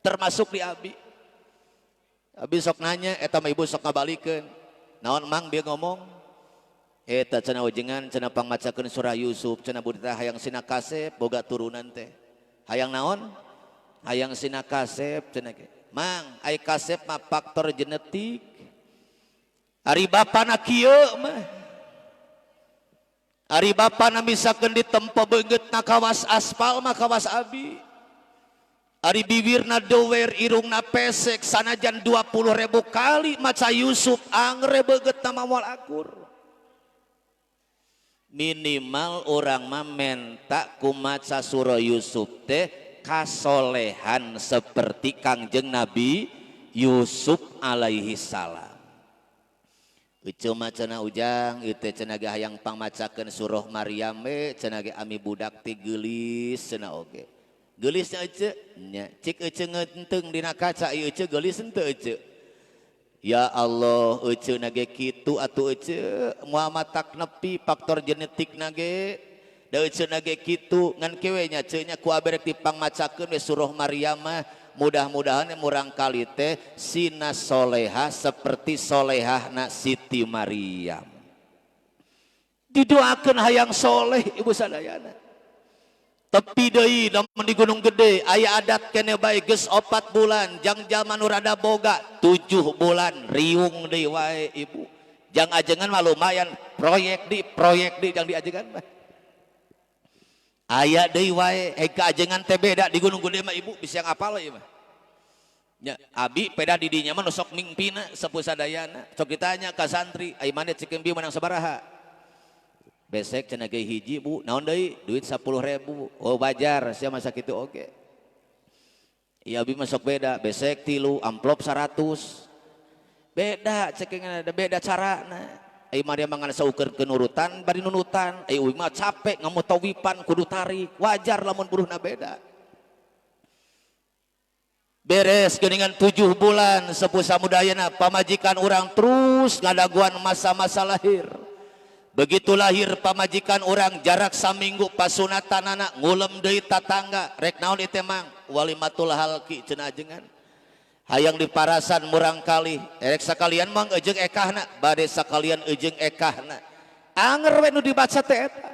termasuk di abi. Abi sok nanya eta mah, ibu sok ngabalikeun, "Naon, Mang?" Dia ngomong eta cenah, "Ujengan," cenah, "pangmacakeun surah Yusuf," cenah, "budita hayang sina kasep boga turunan teh." "Hayang naon?" "Hayang sina kasep," cenah ge. "Mang, ai kasep mah faktor genetik. Ari bapana kieu mah, ari bapana misalkan ditempo beungeutna kawas aspal mah kawas abi. Ari bibirna dower, irungna pesek, sanajan 20.000 kali maca Yusuf angre beungeutna mah moal akur." Minimal orang mah menta ku maca surah Yusuf teh kasolehan seperti Kangjeng Nabi Yusuf alaihi salam. Ece mah cenah, Ujang ieu teh cenah ge hayang pangmacakeun surah Maryam we cenah ge, ami budak teh geulis cenah oge. Geulisnya ece nya, cik ece ngenteng dina kaca ieu ece geulis henteu ece? Ya Allah, ece nage kitu atuh ece moal matak nepi faktor genetik nage da ece nage kitu ngan kewe nya ce nya ku aberek dipangmacakeun we surah Maryam mah, mudah-mudahan murang kali teh sina soleha seperti solehah na Siti Maryam. Didoakan hayang soleh, ibu sadayana. Tepi deui lamun di Gunung Gede aya adat kene bae, geus 4 bulan jang jalma nu rada boga 7 bulan riung deui wae, ibu. Jang ajengan mah lumayan proyek di jang diajengan mah aya deui wae. Eh, ka ajengan teh beda di Gunung Gede mah, ibu, bisa yang apal ieu mah nya. Abi peda di dinya mah nu sok mingpina sepuh sadayana. Sok ditanya ka santri, "Ai maneh cikeun bi menang sabaraha?" "Besek," cenah ge, "hiji, Bu." "Naon deui?" "Duit 10.000." "Oh, wajar sia masa kitu oge." Iya, abi mah sok beda, besek tilu, amplop 100. Beda cekengan, ada beda carana. Ai mah dia mangan saukur kenurutan bari nunutan, ai uing mah capek ngamutawipan kudu tarik. Wajar lamun buruhna beda. Beres geuningan 7 bulan sepuh samudayana, pamajikan urang terus ngadaguan masa-masa lahir. Begitu lahir pamajikan urang, jarak saminggu pasunatan anak, ngulem deui tatangga. "Rek naon ieu teh, Mang?" "Walimatul halki," cenah ajengan. Hayang diparasan murangkalih, erek sakalian mang eujeung ekahna, bade sakalian eujeung ekahna. Anger we nu dibaca teh eta.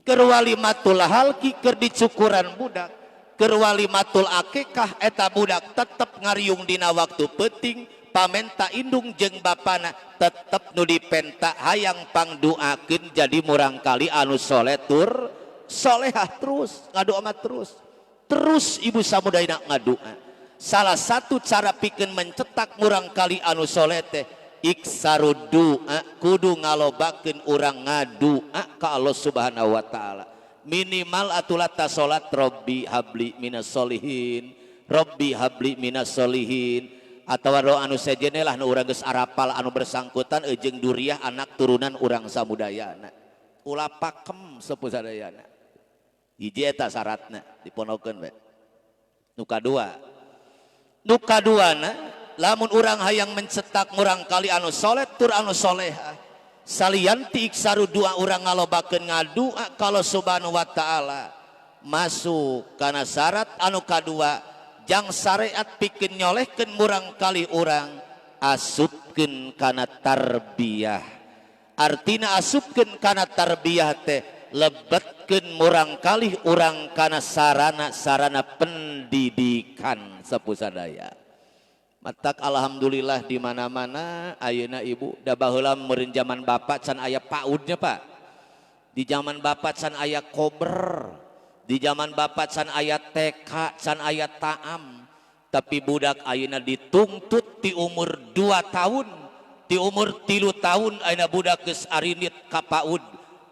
Keur walimatul halqi, keur dicukuran budak, keur walimatul akikah, eta budak tetep ngariung dina waktu peuting, pamenta indung jeung bapana tetep nu dipenta hayang pangduakeun jadi murangkalih anu soleh tur solehah. Terus ngadoa mah, terus terus ibu samudayana ngadoa. Salah satu cara pikeun mencetak murangkalih anu soleh teh iksaru doa, kudu ngalobakeun urang ngadua ka Allah Subhanahu wa taala. Minimal atulah ta salat, robbi habli minas solihin, robbi habli minas solihin, atau doa anu sejene lah nu urang geus arapal anu bersangkutan jeung duriah anak turunan urang samudayana. Ulah pakem sepuh sadayana. Hiji eta syaratna diponokeun we. Nu kadua, nu kaduana, lamun urang hayang mencetak murangkalih anu soleh tur anu soleha, salian ti iksaru doa, urang ngalobakeun ngadua ka Allah Subhanahu wa taala, masuk kana syarat anu kadua jang syariat pikeun nyolehkeun murangkalih urang, asupkeun kana tarbiyah. Artina asupkeun kana tarbiyah teh lebetkeun murangkalih urang kana sarana-sarana pendidikan sepuh sadaya. Matak alhamdulillah di mana-mana ayeuna ibu, da baheula meureun zaman bapak can aya PAUD-nya, Pak. Di zaman bapak can aya kober, di zaman bapak can aya TK, can aya taam. Tapi budak ayeuna dituntut di umur 2 tahun, di umur 3 tahun ayeuna budak geus arinit ka PAUD,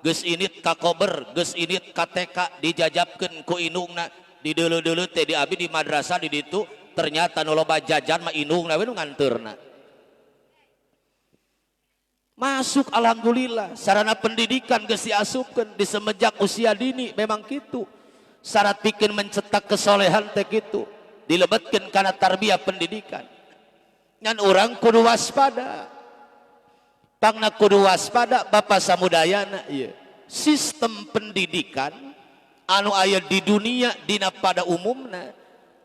geus init ka kober, geus init ka TK, dijajabkeun ku indungna. Di deuleu-deuleu teh di abi di madrasah di ditu, ternyata nu loba jajan mah indungna we nu nganteurna. Masuk, alhamdulillah, sarana pendidikan geus diasupkeun di semenjak usia dini. Memang gitu syarat bikin mencetak kesolehan teh gitu, dilebetkeun kana tarbiyah pendidikan. Ngan urang kudu waspada, pangna kudu waspada Bapak samudayana. Ieu sistem pendidikan anu aya di dunia dina pada umumna,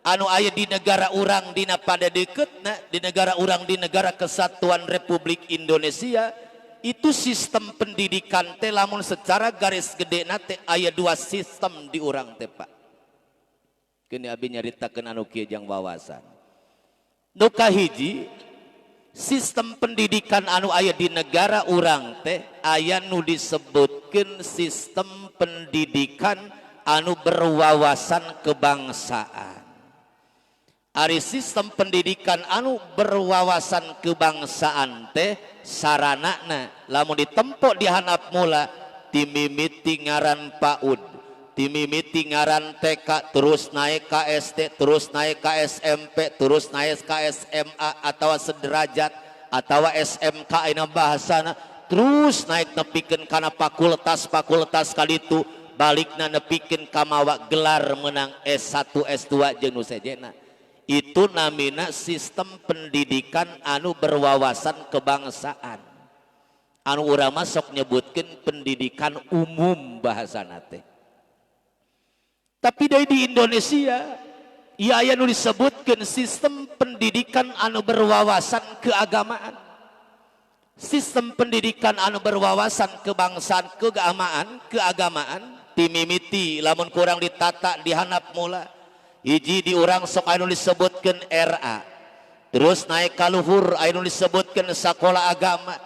anu aya di negara urang dina pada deketna, di negara urang, di Negara Kesatuan Republik Indonesia, itu sistem pendidikan teh lamun secara garis gede teh aya dua sistem di urang teh, Pak. Kini abi nyaritakeun anu kieu jang wawasan. Nu kahiji, sistem pendidikan anu aya di negara urang teh aya nu disebutkeun sistem pendidikan anu berwawasan kebangsaan. Ari sistem pendidikan anu berwawasan kebangsaan teh saranana lamun ditempo di handap mula timimiti ngaran PAUD, timimiti ngaran TK, terus naik ke SD, terus naik ke SMP, terus naik ke SMA atau sederajat atau SMK ini bahasana, terus naik nepikeun kana fakultas-fakultas kalitu, balikna nepikeun kamawa gelar menang S1, S2 jeung nu sejena. Itu namina sistem pendidikan anu berwawasan kebangsaan, anu urang masuk nyebutkan pendidikan umum bahasana teh. Tapi dari di Indonesia iya aya nu disebutkan sistem pendidikan anu berwawasan keagamaan. Sistem pendidikan anu berwawasan kebangsaan, keagamaan, keagamaan timimiti lamun kurang ditata dihandap mula, hiji di urang sok anu disebutkan RA, terus naik kaluhur anu disebutkan sekolah agama.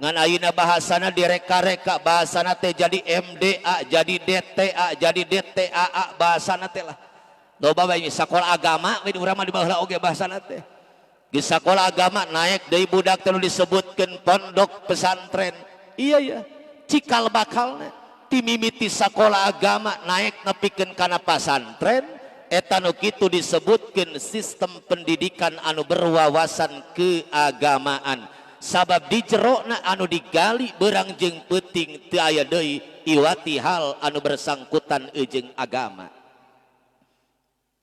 Ngan ayeuna bahasana direka-reka, bahasana teh jadi MDA, jadi DTA, jadi DTAA bahasana teh lah. Loba bae sekolah agama we di urang mah, di baheula oge bahasana teh. Di sekolah agama naik deui budak teh disebutkan pondok pesantren. Iya ya, cikal bakalna timimiti sekolah agama naik nepikeun kana pesantren, eta nu kitu disebutkeun sistem pendidikan anu berwawasan keagamaan, sabab di jerona anu digali berang jeung peuting teu aya deui iwati hal anu bersangkutan jeung agama.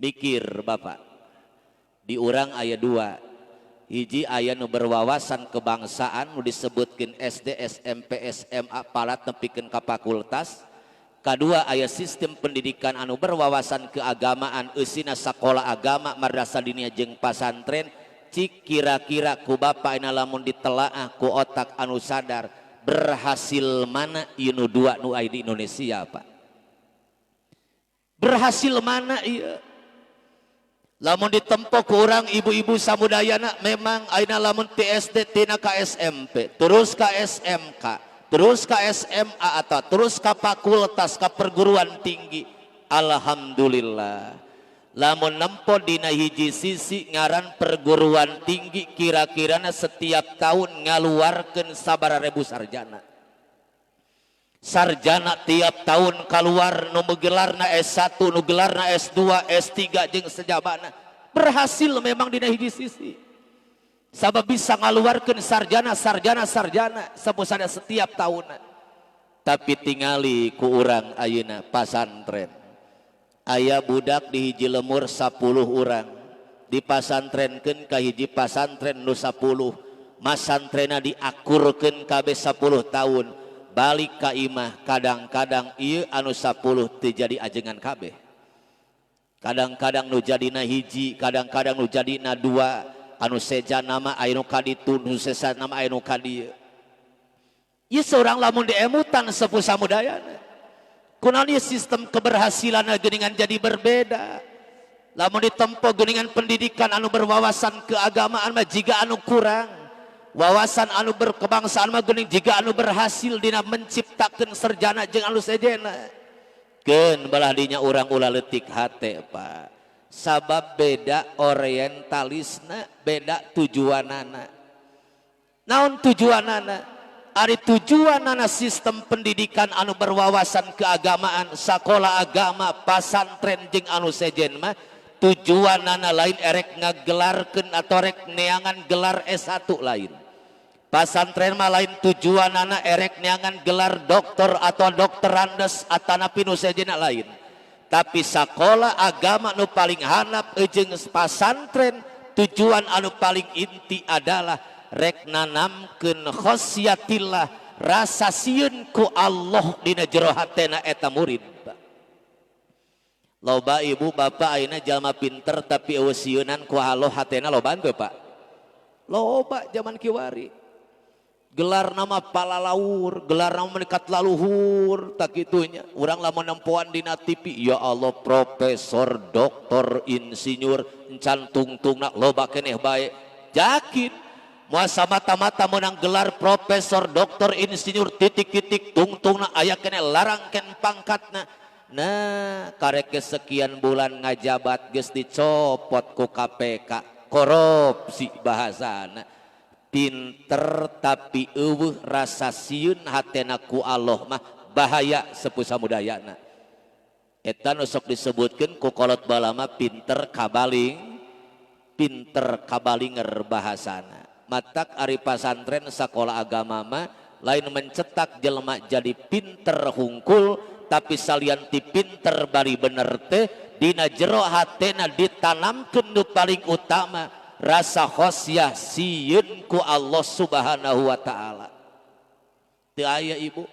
Mikir Bapak, di urang aya dua. Hiji aya nu berwawasan kebangsaan nu disebutkeun SD, SMP, SMA, palat nepikeun ka fakultas. Kadua, aya sistem pendidikan anu berwawasan keagamaan, eusina sakola agama, madrasah diniyah jeung pasantren. Cik kira-kira ku bapak ayeuna, lamun ditelaah ku otak anu sadar, berhasil mana ieu nu dua nu aya di Indonesia, Pak? Berhasil mana ieu? Lamun ditempo ku urang, ibu-ibu samudayana, memang ayeuna lamun ti SD tina ka SMP, terus ka SMK, terus ka SMA, atau terus ka fakultas, ka perguruan tinggi, alhamdulillah. Lamun nempo dina hiji sisi, ngaran perguruan tinggi kira-kirana setiap tahun ngaluarkeun sabaraha ribu sarjana. Sarjana tiap tahun keluar, nu gelarna S1, nu gelarna S2, S3 jeung sejabana. Berhasil memang dina hiji sisi, sabab bisa ngaluarkeun sarjana, sarjana, sarjana sabusana setiap tahun. Tapi tingali ku urang ayeuna pasantren, aya budak di hiji lemur 10 orang, dipasantrenkeun ka hiji pasantren nu 10, masantrena diakurkeun kabeh 10 tahun, balik ka imah, kadang-kadang ieu anu 10 teu jadi ajengan kabeh. Kadang-kadang nu jadina hiji, kadang-kadang nu jadina dua, anu seja nama aya nu kaditu, nu sesa nama aya nu kadieu. Ieu seorang lamun diemutan, sepuh samudayana, kunaon ieu sistem keberhasilan geuningan jadi berbeda? Lamun ditempo geuningan pendidikan anu berwawasan keagamaan mah jiga anu kurang, wawasan anu berkebangsaan mah geuning jiga anu berhasil dina menciptakeun sarjana jeung anu sejena. Keun belah dinya urang ulah leutik hate, Pak, sabab beda orientalisna, beda tujuanana. Naon tujuanana? Ari tujuanana sistem pendidikan anu berwawasan keagamaan, sekolah agama, pasantren jeung anu sejen mah, tujuanana lain erek ngagelarkeun atau rek neangan gelar S1, lain. Pasantren mah lain tujuanana erek neangan gelar doktor atau doktorandes atanapi nu sejena, lain. Tapi sekolah agama nu paling handap jeung pasantren, tujuan anu paling inti adalah rek nanamkeun khosyatillah, rasa sieun ku Allah dina jero hatena eta murid. Loba ibu bapak ayeuna jalma pinter tapi euweuh sieunan ku Allah hatena, loba teu, Pak? Loba zaman kiwari. Gelar nama palalaur, gelar nama mendekat laluhur, tak itunya. Urang lamun nempoan dina TV, ya Allah, profesor, doktor, insinyur, encan tungtungna loba keneh bae. Yakin muasa mata-mata menang gelar profesor, doktor, insinyur, titik-titik, tungtungna aya keneh larang ken pangkatna. Nah, karek sekian bulan ngajabat geus dicopot ku KPK, korupsi bahasana. Pinter tapi euweuh rasa sieun hatena ku Allah mah bahaya, sepuh samudayana. Eta nu sok disebutkeun ku kolot balama pinter kabaling, pinter kabalinger bahasana. Matak ari pasantren, sekolah agama mah lain mencetak jelema jadi pinter hungkul, tapi salian ti pinter bari bener teh dina jero hatena ditanamkeun nu paling utama rasa khosyah, sieun ku Allah Subhanahu wa Taala. Teu aya, ibu,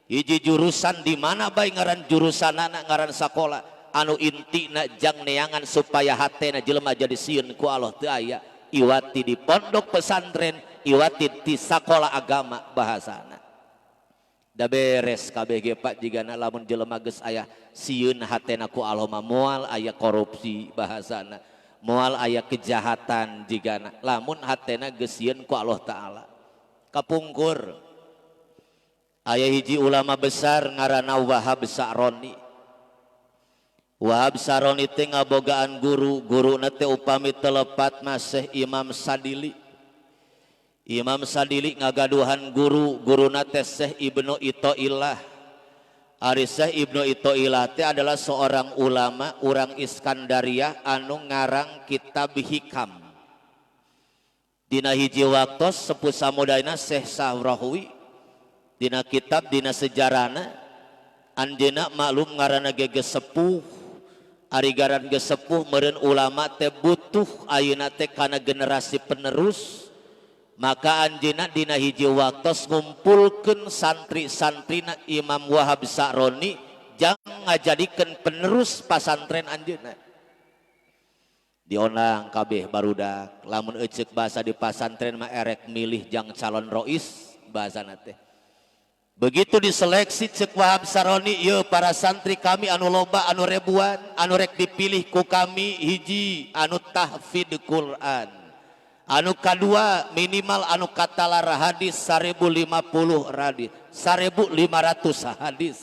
hiji jurusan di mana bae, ngaran jurusan anak, ngaran sakola, anu intina jang neangan supaya hatena jelema jadi sieun ku Allah, teu aya, iwati di pondok pesantren, iwati di sakola agama bahasana. Da beres KBG, Pak, jigana lamun jelema geus aya sieun hatena ku Allah mah moal aya korupsi bahasana, moal aya kejahatan jigana, lamun hatena geus sieun ku Allah Taala. Kapungkur aya hiji ulama besar ngaranna Wahab Sa'roni. Wahab Sa'roni teh ngabogaan guru, guruna teh upami telepat masih Imam Sadili. Imam Sadili ngagaduhan guru, guruna teh Syekh Ibnu Itoillah. Ari Syekh Ibnu Itoillah teh adalah seorang ulama urang Iskandaria anu ngarang kitab Hikam. Dina hiji waktos, sepuh samudayana, Syekh Sahrawi dina kitab, dina sejarahna, anjeunna maklum ngaranna ge geus sepuh. Ari garan geus sepuh, meureun ulama teh butuh ayeuna teh kana generasi penerus, maka anjeunna dina hiji waktos ngumpulkeun santri-santrina Imam Wahab Sa'roni. jang ngajadikeun penerus pasantren anjeunna. Diondang kabeh barudak, lamun eceuk bahasa di pasantren mah erek milih jang calon rois bahasana teh. Begitu diseleksi cek Wahab Saroni, ieu para santri kami anu loba anu ribuan, anu rek dipilih ku kami hiji anu tahfidz Quran. Anu kadua minimal anu katalar hadis 1050 hadis, 1500 hadis.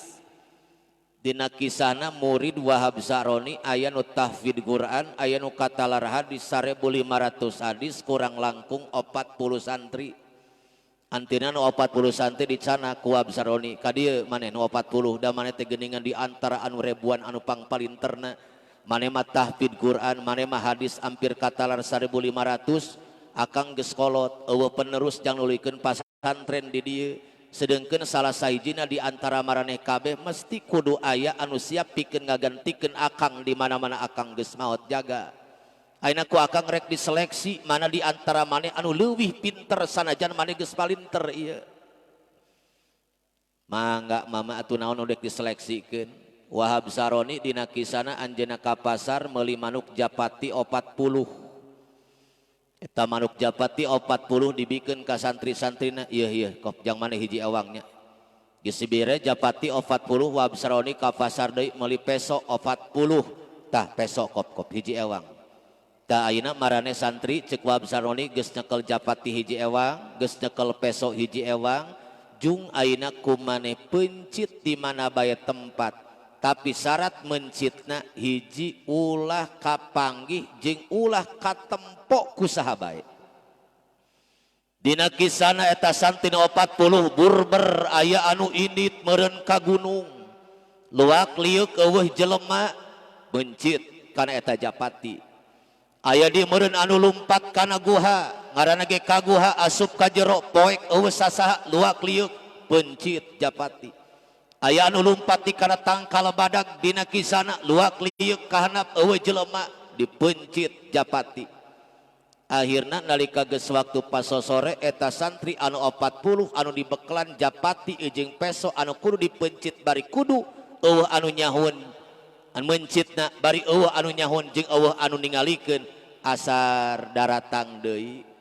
Dina kisahna murid Wahab Saroni aya nu tahfidz Quran, aya nu katalar hadis 1500 hadis, kurang langkung 40 santri. Antina nu 40 santri dicana ku Wahab Saroni, ka dieu maneh nu 40, da maneh teh geuningan di antara anu ribuan anu pangpalinterna. Maneh mah tahfidz Quran, maneh mah hadis hampir katalar 1500, akang geus kolot, eueuh penerus jang nuluykeun pasantren di dieu. Sedengkeun salah sahijina di antara maraneh kabeh mesti kudu aya anu siap pikeun ngagantikeun akang di mana-mana akang geus maot jaga. Ayeuna ku akang rek diseleksi mana di antara maneh anu leuwih pinter sanajan maneh geus palinter ieu. Mangga mama atuh naon nu dek diseleksikeun. Wahab Saroni dina kisana anjeunna ka pasar meuli manuk japati 40. Eta manuk japati 40 dibikeun ka santri-santrina, ieu ieu kop jang maneh hiji awangnya. Geus dibere japati 40, Wahab Saroni ka pasar deui meuli peso 40. Tah peso kop kop hiji ewang. Tah ayeuna marane santri cek Wahab Saroni geus nyekel japati hiji ewang, geus nyekel peso hiji ewang, jung ayeuna kumaneh pencit di mana bae tempat. Tapi syarat mencitna hiji ulah kapanggih jeung ulah katempo ku saha bae. Dina kisana eta santri 40 burber aya anu indit meureun ka gunung. Luak liuk eueuh jelema mencit kana eta japati. Aya di meureun anu lumpat kana guha, ngaranna ge ka guha asup ka jero poek eueuh sasaha luak liuk pencit japati. Aya anu lumpat di kana tangkal badag dina kisana luak liuk kahanap eueuh jelema dipencit japati. Akhirna nalika geus waktu pasosore eta santri anu 40 anu dibekelan japati jeung peso anu kudu dipencit bari kudu eueuh anu nyahun anu mencitna bari eueuh anu nyahun jeung eueuh anu ningalikeun asar daratang deui.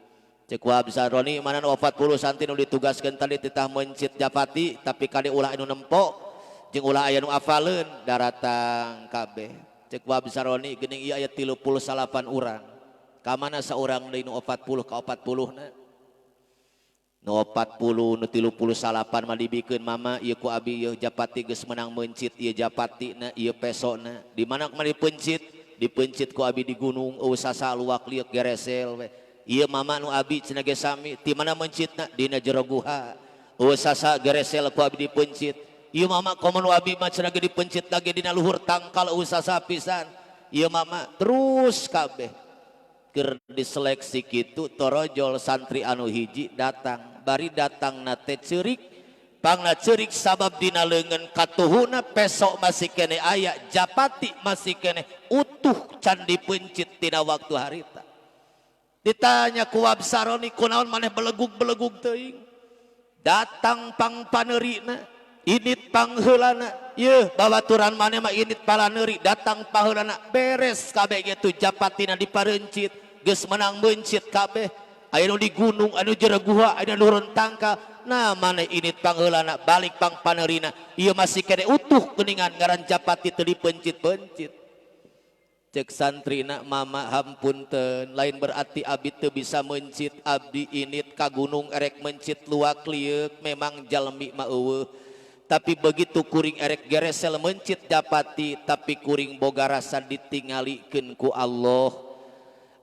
Cek Wahab Saroni mana nu 40 santri nu ditugaskeun tadi titah mencit japati tapi kade ulah anu nempo jeung ulah aya nu afaleun daratang kabeh. Cek Wahab Saroni geuning ieu aya 39 urang. Ka mana saurang deui nu 40 ka 40 na? Nu 40 nu 39 mah dibikeun mama ieu ku abi ieu japati geus menang mencit ieu japati na ieu pesona. Di mana kumaha dipencit? Dipencit ku abi di gunung eueuh sasa luak liuk geresel we. Ieu mama nu abi cenah ge sami ti mana mencitna dina jero guha. Eueuh sasa geresel ku abi dipencit. Ieu mama komo nu abi mah cenah ge dipencit lagi dina luhur tangkal eueuh sasa pisan. Ieu mama terus kabeh. Keur diseleksi kitu torojol santri anu hiji datang. Bari datang na teh ceurik. Pangna ceurik sabab dina leungeun katuhuna peso masih kene aya, japati masih kene utuh can dipencit tina waktu harita. Ditanya ku Wahab Saroni kunaon maneh belegug-belegug teuing. Datang pang paneurina, init pangheulana. Yeuh babaturan maneh mah init palaneuri, datang paheulana beres kabeh ge japatina diparencit, geus menang mencit kabeh. Aya nu di gunung, aya nu jero guha, aya nu nurun tangka. Nah maneh init pangheulana, balik pang paneurina. Ieu masih kene utuh geuningan ngaran japati teu dipencit-pencit. Cek santrina mama hampunten lain berarti abi teu bisa mencit, abdi init ka gunung erek mencit luak lieuk memang jalmi mah eueuh. Tapi begitu kuring erek geresel mencit japati tapi kuring boga rasa ditingalikeun ku Allah.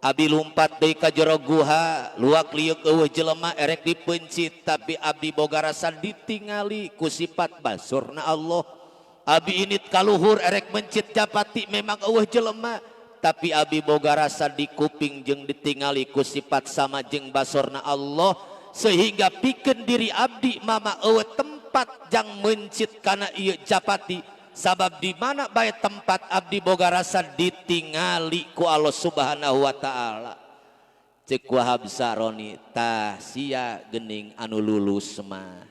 Abi lumpat deui ka jero guha luak lieuk eueuh jelema erek dipencit tapi abdi boga rasa ditingali ku sifat basurna Allah. Abi init kaluhur erek mencit japati memang eueuh jelema tapi abi boga rasa di kuping jeung ditingali ku sifat sama jeung basorna Allah sehingga pikeun diri abdi mama eueuh tempat jang mencit kana ieu japati sabab di mana bae tempat abdi boga rasa ditingali ku Allah Subhanahu wa taala. Cek Wahab Saroni tah sia geuning anu lulus mah.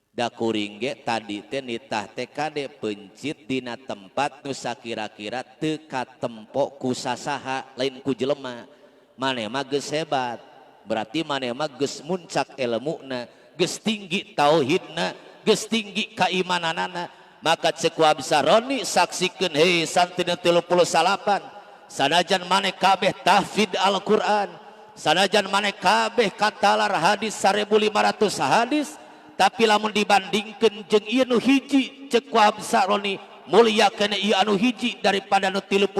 Da kuring ge tadi teh nitah teh kade pencit dina tempat nu sakira-kira teu katempo ku sasaha lain ku jelema. Maneh mah geus hebat, berarti maneh mah geus muncak elmuna, geus tinggi tauhidna, geus tinggi keimananana. Maka cek Wahab Sahroni saksikeun hei santri 38, sanajan maneh kabeh tahfid Al-Qur'an, sanajan maneh kabeh katalar hadis 1500 hadis, tapi lamun dibandingkeun jeung ieu nu hiji, cek Wahab Sahroni mulia keneh ieu anu hiji daripada nu 38,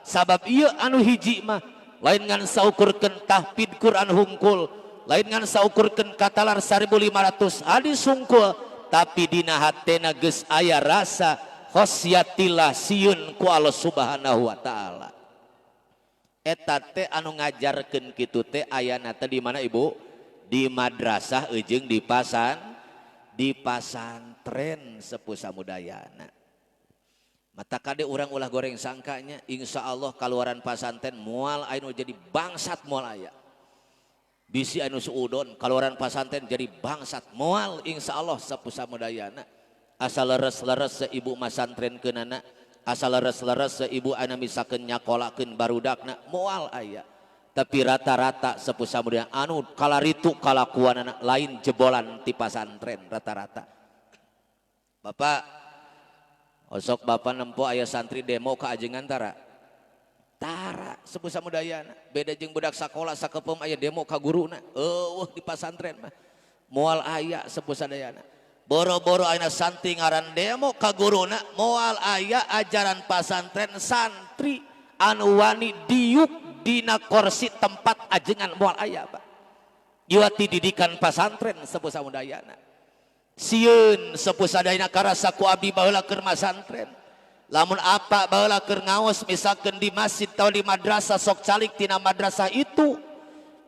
sabab ieu anu hiji mah lain ngan saukurkeun tahfid Quran hungkul, lain ngan saukurkeun katalar 1500 hadis hungkul, tapi dina hatena geus aya rasa khosyatillah, sieun ku Allah Subhanahu wa taala. Eta teh anu ngajarkeun kitu teh ayana teh di mana, Ibu? Di madrasah jeung di pasantren sepuh samudayana. Mata kade urang ulah goreng sangkanya, insya Allah kaluaran pasantren moal anu jadi bangsat, moal aya. Bisi anu suudon kaluaran pasantren jadi bangsat, moal, insya Allah sepuh samudayana. Asal leres-leres seibu masantren kenana, asal leres-leres seibu anu misakeun nyakolakeun barudakna, moal aya. Tapi rata-rata sepuh samudayana anu kalaritu kalakuanana lain jebolan ti pasantren rata-rata. Bapak, osok bapak nempo aya santri demo ka ajengan tara? Tara sepuh samudayana. Beda jeung budak sakola sakepeum aya demo ka guruna. Eueuh di pasantren mah moal aya sepuh sadayana. Boro-boro ayeuna santri ngaran demo ka guruna, moal aya ajaran pasantren santri anu wani diuk dina kursi tempat ajengan, moal aya, Pak. Iwati didikan pasantren sepuh samudayana. Sieun sepuh sadayana karasa ku abdi baheula keur masantren. Lamun apa baheula keur ngaos misalkan di masjid atau di madrasah, sok calik tina madrasah itu.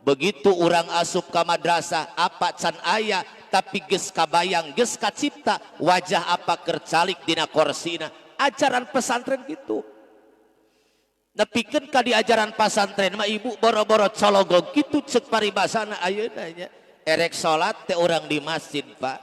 Begitu urang asup ka madrasah, apa can aya tapi geus kabayang, geus kacipta wajah apa keur calik dina korsina. Ajaran pesantren gitu. Nepikeun ka di ajaran pasantren mah, Ibu, boro-boro cologog kitu ceuk paribasana ayeuna nya. Erek salat teh urang di masjid, Pak.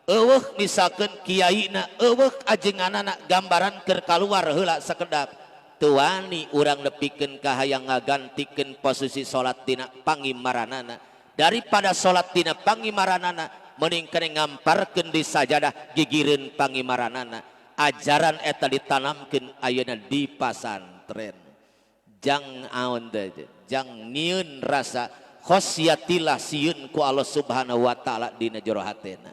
Eueuh misalkeun kiaina, eueuh ajenganana, gambaran keur kaluar heula sakedap. Teu wani urang nepikeun ka hayang ngagantikeun posisi salat dina pangimaranana. Daripada salat dina pangimaranana, mending keneh ngamparkeun di sajadah gigireun pangimaranana. Ajaran eta ditanamkeun ayeuna di pasantren. Jang aon teh, jang nyieun rasa khosyatillah, sieun ku Allah Subhanahu wa taala dina jero hatena.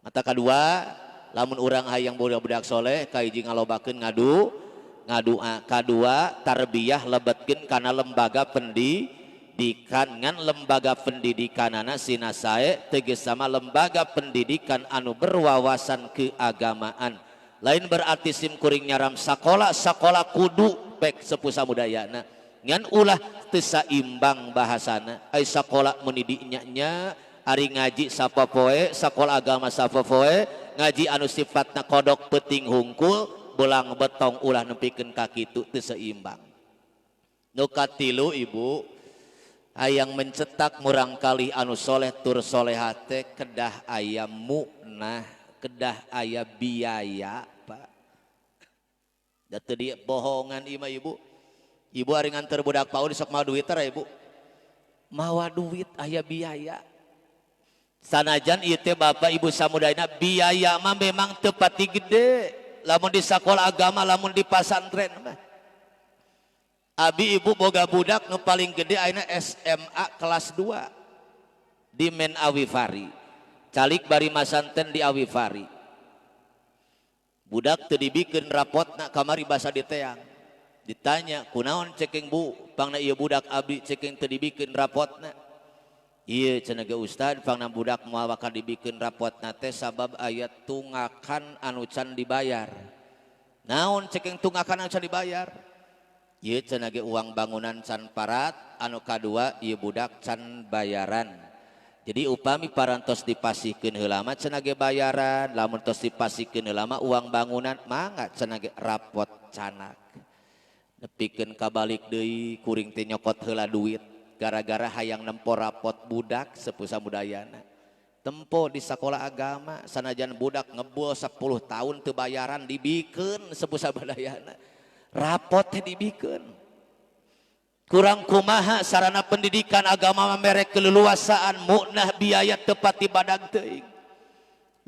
Mata kedua, lamun urang hayang budak-budak soleh, kahiji ngalobakeun ngadua, kadua tarbiyah lebetkeun kana lembaga pendidikan, ngan lembaga pendidikanana sinasae tegas sama lembaga pendidikan anu berwawasan keagamaan. Lain berarti sim kuring nyaram sakola sakola kudu pek sepuh samudayana, ngan ulah teu saimbang bahasana. Ai sakola menidiknya nya, ari ngaji sapopoe, sakola agama sapopoe, ngaji anu sifatna kodok peting hungkul belang betong, ulah nepikeun ka kitu, teu seimbang. Nu katilu, Ibu, hayang mencetak murangkalih anu soleh tur solehah teh kedah aya muknah, kedah aya biaya, Pak. Da teu di bohongan ieu mah, Ibu. Ibu ari nganter budak PAUD sok mawa duit tara, Ibu? Mawa duit, aya biaya. Sanajan ieu teh, Bapak Ibu samudayana, biaya mah memang teu pati gede lamun di sekolah agama, lamun di pasantren mah. Abi, Ibu, boga budak nu paling gede ayeuna SMA kelas 2 di Men Awifari. Calik bari masanten di Awifari. Budak teu dibikeun rapotna kamari basa diteang. Ditanya, "Kunaon cekeng, Bu, pangna ieu budak abdi cekeng teu dibikeun rapotna?" "Ieu," cenah ge, "Ustad, pangna budak moal bakal dibikeun rapotna teh sabab aya tunggakan anu can dibayar." "Naon cekeng tunggakan anu can dibayar?" "Ieu," cenah ge, "uang bangunan can parat, anu kadua ieu budak can bayaran. Jadi upami parantos dipasihkeun heula mah," cenah ge, "bayaran, lamun tos dipasihkeun heula mah uang bangunan, mangga," cenah ge, "rapot canak." Nepikeun kabalik deui kuring teh nyokot heula duit gara-gara hayang nempo rapot budak sepuh samudayana. Tempo di sekolah agama sanajan budak ngebul 10 tahun teu bayaran dibikeun sepuh sabadayana. Rapot teh dibikeun. Kurang kumaha sarana pendidikan agama mere keleluasaan muknah biaya tepat di badag teuing.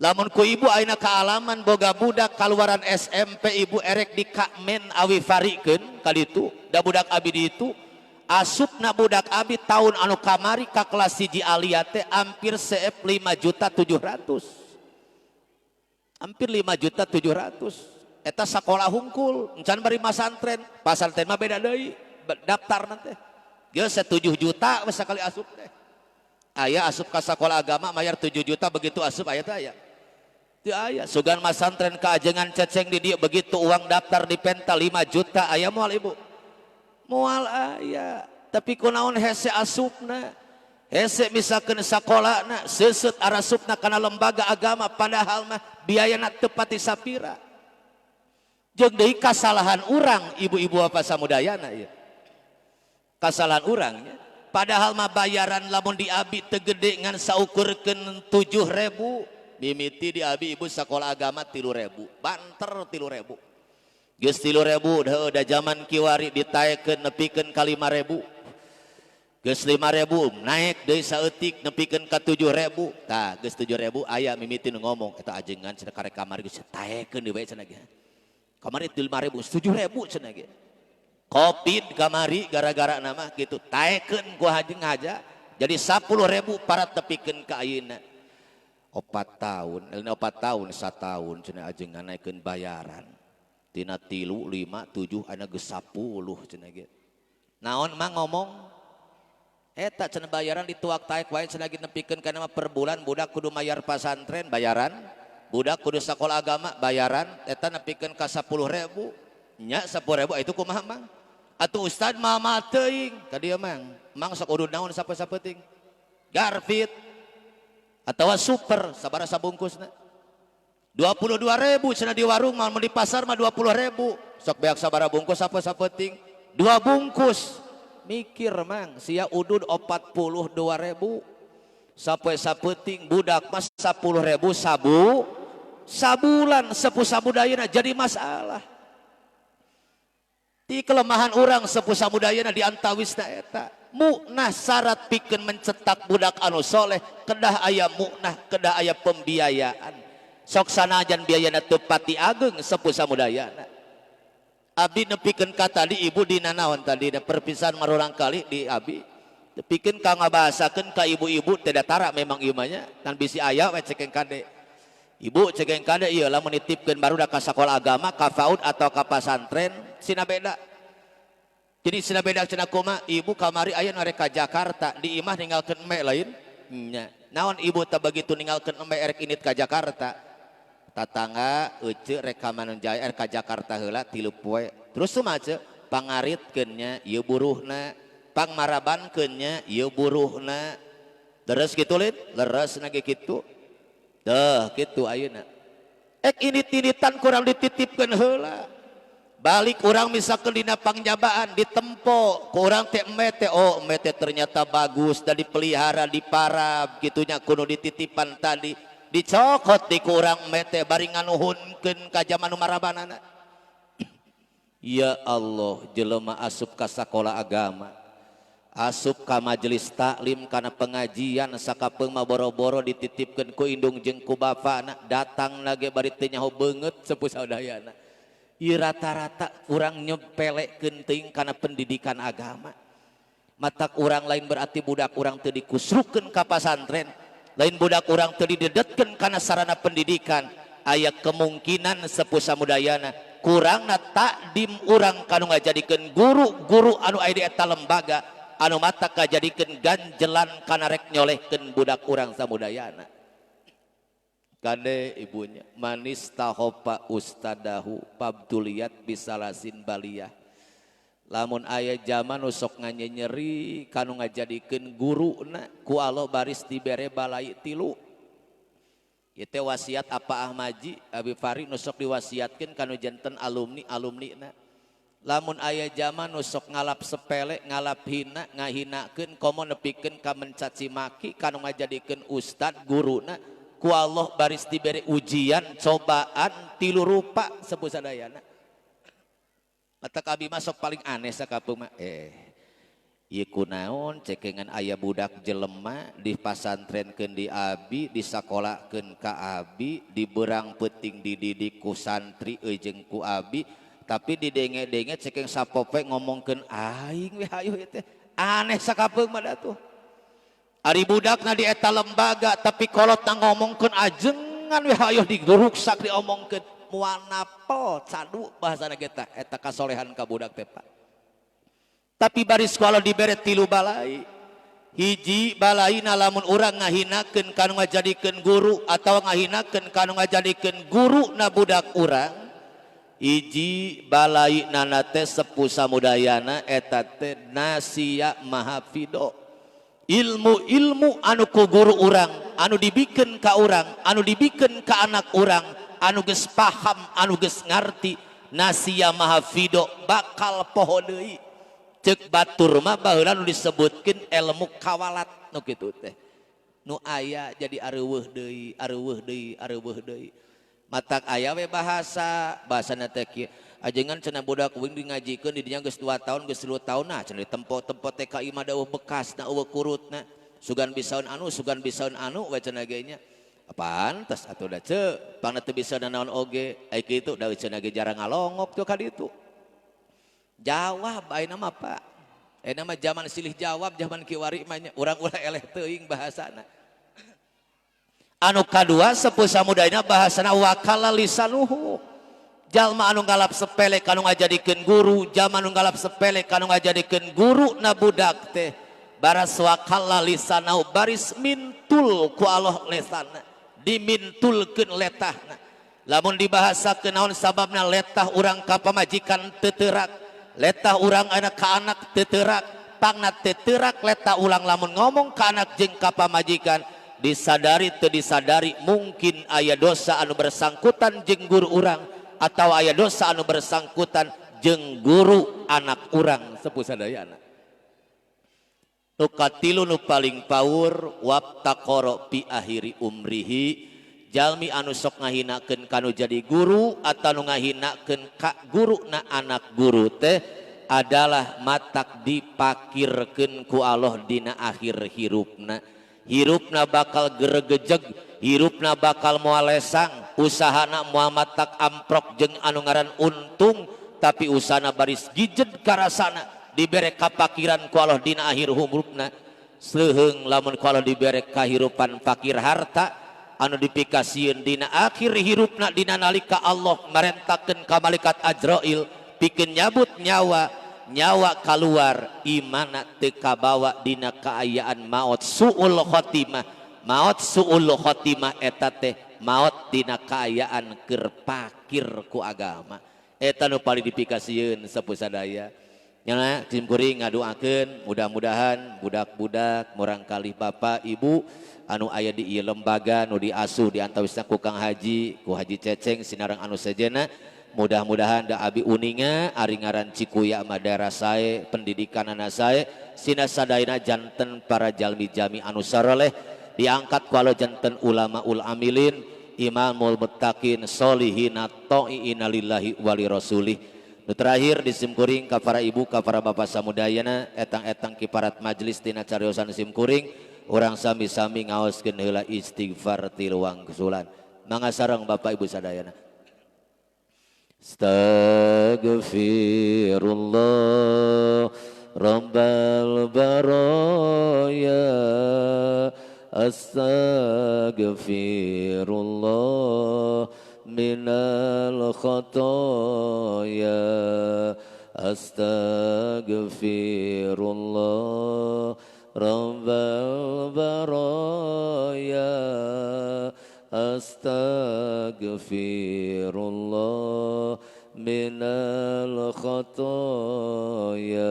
Lamun ku ibu ayeuna kaalaman boga budak kaluaran SMP, ibu erek di Kakmen awi farikeun kaditu da budak abi di itu asupna budak abi tahun anu kamari ka kelas 1 aliyah teh hampir CF 5 juta 700, hampir 5 juta 700. Eta sakola hungkul, encan bari masantren. Pasantren mah beda deui daftar nanti geus 7 juta we sakali asup teh. Aya asup ka sakola agama mayar 7 juta begitu asup? Aya teh? Aya teu? Aya. Sugan masantren kaajengan ceceng di dieu, begitu uang daftar di penta 5 juta, aya moal, ibu? Moal aya. Tapi kunaon hese asupna, hese misalkan sakolana seuseut arasupna kana lembaga agama, padahal mah biayana teu pati sapira? Jeung deui kasalahan urang, ibu-ibu apa samudayana ieu kasalahan urang nya. Padahal mah bayaran lamun di abi teu gede, ngan saukurkeun 7.000. Mimiti di abi, ibu, sekolah agama 3.000, banter 3.000. Geus 3.000 udah zaman kiwari ditaekeun nepikeun ka 5.000. Geus 5.000 naik deui saeutik nepikeun ka 7.000. Tah, geus 7.000 aya mimiti nu ngomong, "Eta ajengan," cenah, "karek kamari geus taekeun deui bae," cenah ge. Kamari 5.000, 7.000 cenah ge. Covid kamari gara-gara nama gitu taekeun ku hajeng aja jadi 10.000 parat tepikeun ka ayeuna 4 tahun, ini 4 tahun, 1 tahun cenah ajengan naikeun bayaran tina tilu, lima, tujuh, ayeuna geus 10 cenah ge. Naon mang ngomong eta cenah, bayaran dituak taek wae cenah ge, nepikeun kana mah per bulan budak kudu mayar pasantren bayaran, budak kudu sekolah agama bayaran, eta nepikeun ka 10.000 nya. 10.000 itu kumaha, mang? Atuh ustad mama teuing ka dieu, mang. Mang sok udud naon sape-sapeuting? Garfit atau super sabaraha sabungkusna? 22.000 cenah di warung mah, di pasar mah 20.000. Sok beak sabaraha bungkus sape-sapeuting? Dua bungkus. Mikir, mang, sia udud 42.000 sapoe sapeuting, budak mah 10.000 sabulan. Sepuh samudayana jadi masalah di kelemahan orang sepuh samudayana di antawisna eta muknah. Syarat pikeun mencetak budak anu soleh kedah aya muknah, kedah aya pembiayaan. Sok sanajan biayana teu pati ageng, sepuh samudayana. Abdi nepikeun ka tadi, ibu, dina naon tadi perpisahan marulang kali di abi nepikeun ka ngabahasakeun ka ibu-ibu tidak tara memang ieu mah nya kan bisi aya we. Cekeng kade, ibu, cekeng kade ieu, lamun nitipkeun barudak ka sakola agama, ka PAUD atau ka pasantren sina beda. Jadi sina beda cenah. Kumaha, ibu? Kamari aya nu rek ka Jakarta, di imah ninggalkeun embe lain nya. Naon, ibu, tak begitu ninggalkeun embe erek init ka Jakarta, tatangga ece rek ka Manonjaya, erek ka Jakarta heula 3 poe, terus kumaha, ce? Pangaritkeun nya ieu buruhna, pangmarabankeun nya ieu buruhna. Terus kitu lin, leres na ge kitu. Teh kitu ayeuna ek init-initan kurang dititipkeun heula, balik urang misalkan dina pangjabaan ditempo ku urang teh embe teh, oh, embe teh ternyata bagus dan dipelihara, diparab gitunya, kudu dititipan tadi dicokot di ku urang embe teh bari nganuhunkeun ka jaman nu marabanana. Ya Allah, jelema asup ka sakola agama, asup ka majelis taklim kana pengajian sakapeung mah boro-boro dititipkeun ku indung jeung ku bapana, datang lagi bari teu nyaho beungeut sepuh saudayana. Ieu rata-rata urang nyepelekeun teuing kana pendidikan agama. Matak urang lain berarti budak urang teu dikusrukeun ka pasantren, lain budak urang teu didedetkeun kana sarana pendidikan. Aya kemungkinan, sepuh samudayana, kurangna takdim urang kanu ngajadikeun guru-guru anu aya di eta lembaga anu mata kajadikeun ganjelan kana rek nyolehkeun budak urang samudayana. Kade, ibunya, manis tahopa ustadahu pabtuliyat bisalasin baliyah. Lamun aya zaman nu sok nyeri kanu ngajadikeun guruna, ku Allah baris dibere balai tilu. Ieu teh wasiat apa Ahmaji Abi Fari nu sok diwasiatkeun kanu janten alumni alumni na. Lamun aya zaman nu sok ngalap sepele, ngalap hina, ngahinakeun, komo nepikeun ka mencaci maki kanu ngajadikeun ustad guruna, ku Allah baris diberi ujian, cobaan tilu rupa sepuh sadayana. Matak abi mah sok paling aneh sakapeung mah, ieu kunaon cekengan aya budak jelema dipasantrenkeun di abi, disakolakeun ka abi, diberang peuting dididik ku santri jeung ku abi, tapi didenge-denge cekeng sapope ngomongkeun aing we hayu ieu teh. Aneh sakapeung mah datuh. Ari budakna di eta lembaga tapi kolotna ngomongkeun ajengan we hayu diguruksak diomongkeun moal napel cadu bahasana ge tah eta kasolehan ka budak teh Pak. Tapi baris ku Allah dibere tilu balai. Hiji balaina lamun urang ngahinakeun kanu ngajadikeun guru atawa ngahinakeun kanu ngajadikeun guru na budak urang. Hiji balai nana teh sepuh samudayana eta teh nasia mahafido. Ilmu-ilmu anu ku guru urang, anu dibikeun ka urang, anu dibikeun ka anak urang, anu geus paham, anu geus ngarti, nasia mahafido bakal poho deui. Ceuk batur mah baheula nu disebutkeun ilmu kawalat nu kitu teh. Nu aya jadi areuweuh deui, areuweuh deui, areuweuh deui. Matak aya we bahasa, bahasana teh kieu. Ajengan cenah budak uing di ngajikeun di dinya geus 2 tahun, geus 3 tahun, nah cenah ditempo-tempo TKI mah eueuh bekasna, eueuh kurutna. Sugan bisaeun anu, sugan bisaeun anu we cenah ge nya. Pantes atuh da ceu, pangna teu bisa nanaon oge, ai kitu da cenah ge jarang ngalongok tuh ka ditu. Jawab ayeuna mah Pak. Ayeuna mah zaman silih jawab, zaman kiwari mah nya urang ulah eleh teuing bahasana. Anu kadua sepuh samudayana bahasana wakala lisanuhu. Jalma anu ngalap sepele kanu ngajadikeun guru, jalma anu ngalap sepele kanu ngajadikeun guru na budak teh. Baras wakala lisanahu baris mintul ku Allah lesana, dimintulkeun letahna. Lamun dibahasakeun naon sababna letah urang ka pamajikan teu teurak, letah urang anak ka anak teu teurak, pangna teu teurak letah ulang lamun ngomong ka anak jeung ka pamajikan disadari teu disadari mungkin aya dosa anu bersangkutan jeung guru urang atau aya dosa anu bersangkutan jeung guru anak urang sepuh sadayana. Nu katilu nu paling paur wabtaqara fi akhiri umrihi, jalmi anu sok ngahinakeun kanu jadi guru atau nu ngahinakeun ka guru na anak guru teh adalah matak dipakirkeun ku Allah dina akhir hirupna. Hirupna bakal geregejeg, hirupna bakal moal lesang, usahana moal matak amprok jeung anu ngaran untung, tapi usahana baris gijed karasana dibere kapakiran ku Allah dina akhir hirupna. Seuheung lamun ku Allah dibere kahirupan fakir harta anu dipikasieun dina akhir hirupna dina nalika Allah marentakeun ka malaikat Azrail pikeun nyabut nyawa, nyawa kaluar imana teu kabawa dina kaayaan maot suul khotimah. Maot suul khotimah eta teh maot dina kaayaan keur pakir ku agama. Eta nu paling dipikasieun sepuh sadaya. Nya sim kuring ngadoakeun mudah-mudahan budak-budak murangkalih bapak ibu anu aya di ieu lembaga nu diasuh di antawisna ku Kang Haji, ku Haji Ceceng sinareng anu sejenna, mudah-mudahan da abi uninga ari ngaran Cikuya mah daerah sae, pendidikanana sae, sina sadayana janten para jalmi-jalmi anu saroleh diangkat ku Allah janten ulama ul amilin, imamul muttaqin, solihina ta'iina lillahi wali rasulih. Nu terakhir disimkuring ka para ibu ka para bapak samudayana etang-etang kiparat majelis tina cariosan simkuring urang sami-sami ngaoskeun heula istighfar tiluang kesulan. Mangga sareng bapak ibu sadayana. Astaghfirullah rabbal baraya, astaghfirullah minal khotoya, astaghfirullah rabbal baraya, astaghfirullah minal khotoya,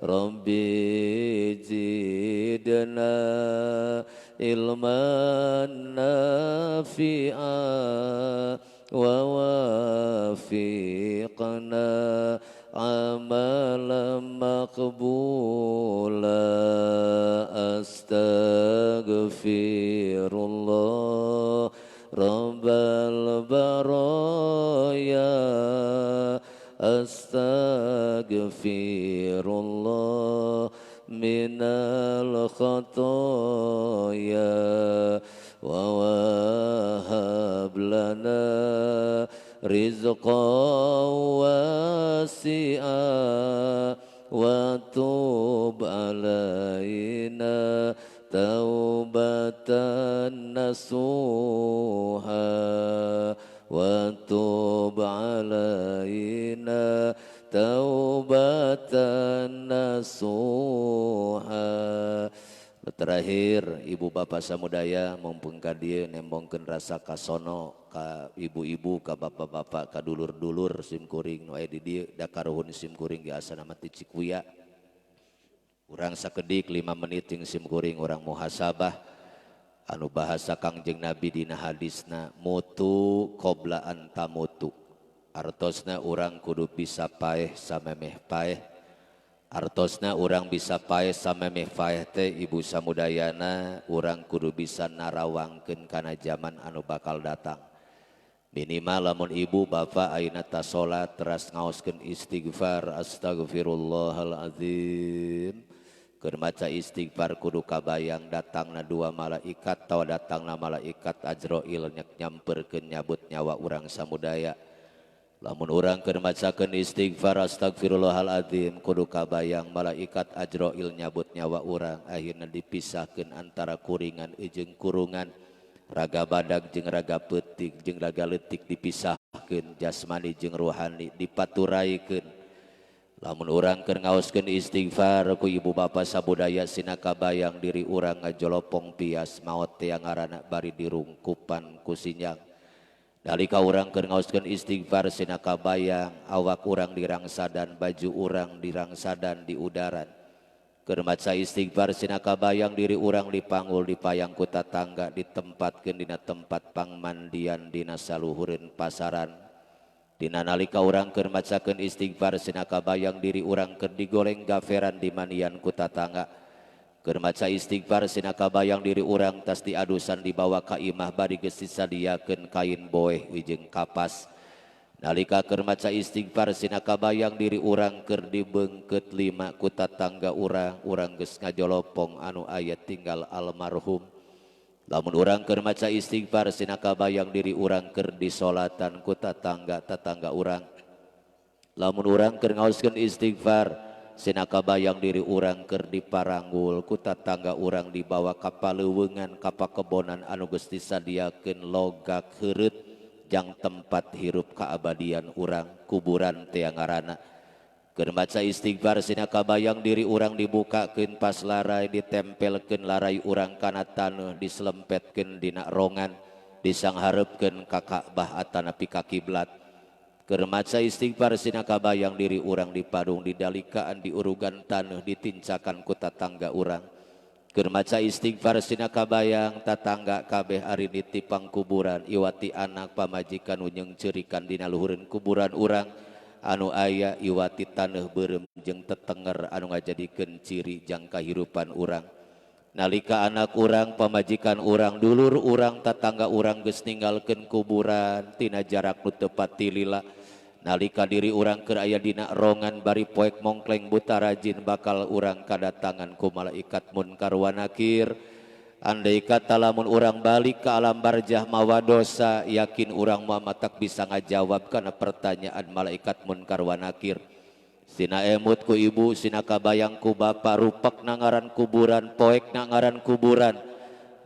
rabbi zidna ilman nafi'a ووافقنا عملا مقبولا. أستغفر الله رب البرايا، أستغفر الله من الخطايا، ووهب لنا رزقا واسعا، وتب علينا توبة نصوحا، وتب علينا توبة نصوحا. Terakhir ibu bapak samudaya mumpung ka dieu nembongkeun rasa kasono ka ibu-ibu, ka bapak-bapak, ka dulur-dulur sim kuring nu aya di dieu, da karuhun sim kuring ge asana mah ti Cikuya. Urang sakedik 5 menit jeung sim kuring urang muhasabah anu bahasa Kangjeng Nabi dina hadisna mutu qabla an tamutu. Artosna urang kudu bisa paeh samemeh paeh. Artosna urang bisa paeh samemeh paeh teh ibu samudayana urang kudu bisa narawangkeun kana zaman anu bakal datang. Minimal lamun ibu bapak ayeuna tas salat teras ngaoskeun istighfar astagfirullahalazim. Keur maca istighfar kudu kabayang datangna dua malaikat tawa datangna malaikat Azrail nyek nyamperkeun nyabut nyawa urang samudaya. Lamun urang keur macakeun istighfar astagfirullahaladzim kudu kabayang malaikat Azrail nyabut nyawa urang, akhirna dipisahkeun antara kuringan jeung kurungan, raga badag jeung raga peutik jeung raga leutik dipisahkeun, jasmani jeung ruhani dipaturaikeun. Lamun urang keur ngaoskeun istighfar ku ibu bapa sabudaya sina kabayang diri urang ngajolopong pias maot teh ngaranna bari dirungkupan ku sinyang. Nalika urang keur ngaoskeun istighfar sina kabayang awak urang dirangsadan, baju urang dirangsadan di udaran. Keur maca istighfar sina kabayang diri urang dipanggul dipayang ku tatangga ditempatkeun dina tempat pangmandian dina saluhureun pasaran. Dina nalika urang keur macakeun istighfar sina kabayang diri urang keur digoreng gaferan di manian ku tatangga. Keur maca istighfar sina kabayang diri urang tas diadusan dibawa ka imah bari geus disadiakeun kain boeh jeung kapas. Nalika keur maca istighfar sina kabayang diri urang keur dibeungkeut lima ku tatangga urang, urang geus ngajolopong anu aya tinggal almarhum. Lamun urang keur maca istighfar sina kabayang diri urang keur disolatan ku tatangga-tatangga urang. Lamun urang keur ngaoskeun istighfar sina kabayang diri urang keur diparanggul ku tatangga urang dibawa ka paleuweungan ka pakebonan anu geus disadiakeun logak heureut jang tempat hirup kaabadian urang, kuburan teh ngaranna. Keur maca istighfar sina kabayang diri urang dibukakeun pas larai, ditempelkeun larai urang kana taneuh, diselempetkeun dina rongan, disanghareupkeun ka Ka'bah atanapi ka kiblat. Keur maca istighfar sina kabayang diri urang dipadung, didalikaan, diurugan taneuh, ditincakan ku tatangga urang. Keur maca istighfar sina kabayang tatangga kabeh ari ditipang kuburan, iwati anak pamajikan nu nyeungceurikan dina luhureun kuburan urang anu aya iwati taneuh beureum jeung tetenger anu ngajadikeun ciri jang kahirupan urang. Nalika anak urang, pamajikan urang, dulur urang, tatangga urang geus ninggalkeun kuburan tina jarak nu teu pati lila. Nalika diri urang keur aya dina rongan bari poek mongkleng buta rajin bakal urang kadatangan ku malaikat munkar wa nakir. Andai kata lamun urang balik ke alam barjah mawa dosa, yakin urang mah matak bisa ngajawab kana pertanyaan malaikat munkar wa nakir. Sina emut ku ibu, sina kabayang ku bapa, rupak nangaran kuburan, poek nangaran kuburan.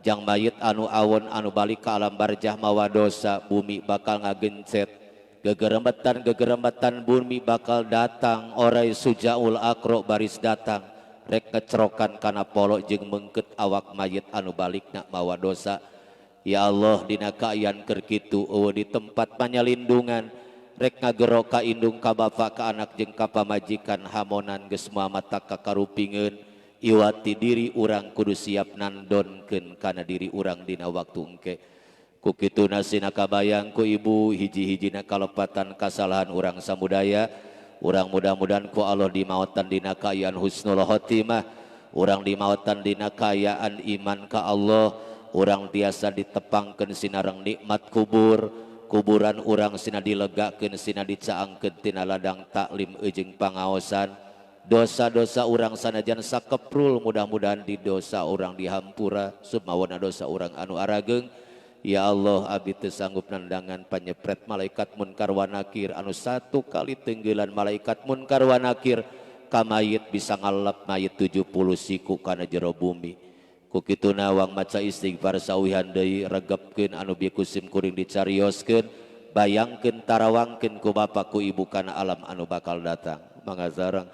Jang mayit anu awon anu balik ke alam barjah mawa dosa, bumi bakal ngagencet. Gegerembetan-gegerembetan bumi bakal datang, orai sujaul akro baris datang. Rek ngecerokan kana polok jeung mengket awak mayit anu balikna mawa dosa. Ya Allah, dina kaayaan keur kitu eueuh di tempat panyalindungan. Rek ngagero ka indung ka bapa ka anak jeung ka pamajikan hamonan geus moal mata kakarupingeun. Iwati diri urang kudu siap nandonkeun kana diri urang dina waktu engke. Ku kituna sina kabayang ku ibu hiji-hijina kalepatan kasalahan urang samudaya. Urang mudah-mudahan ku Allah dimautan dina kaayaan husnul khotimah, urang dimautan dina kaayaan iman ka Allah, urang tiasa ditepangkeun sinareng nikmat kubur, kuburan urang sina dilegakeun sina dicaangkeun tina ladang taklim jeung pangaosan. Dosa-dosa urang sanajan sakeprul mudah-mudahan di dosa urang dihampura sumawana dosa urang anu arageung. Ya Allah abdi teu sanggup nandangan panyepret malaikat munkar wa nakir anu satu kali tenggelan malaikat munkar wa nakir ka mayit bisa ngalep mayit 70 siku kana jero bumi. Ku kituna wang maca istighfar sauwihan deui regepkeun anu bieu ku sim kuring dicarioskeun, bayangkeun tarawangkeun ku bapa ku ibu kana alam anu bakal datang. Mangga sareng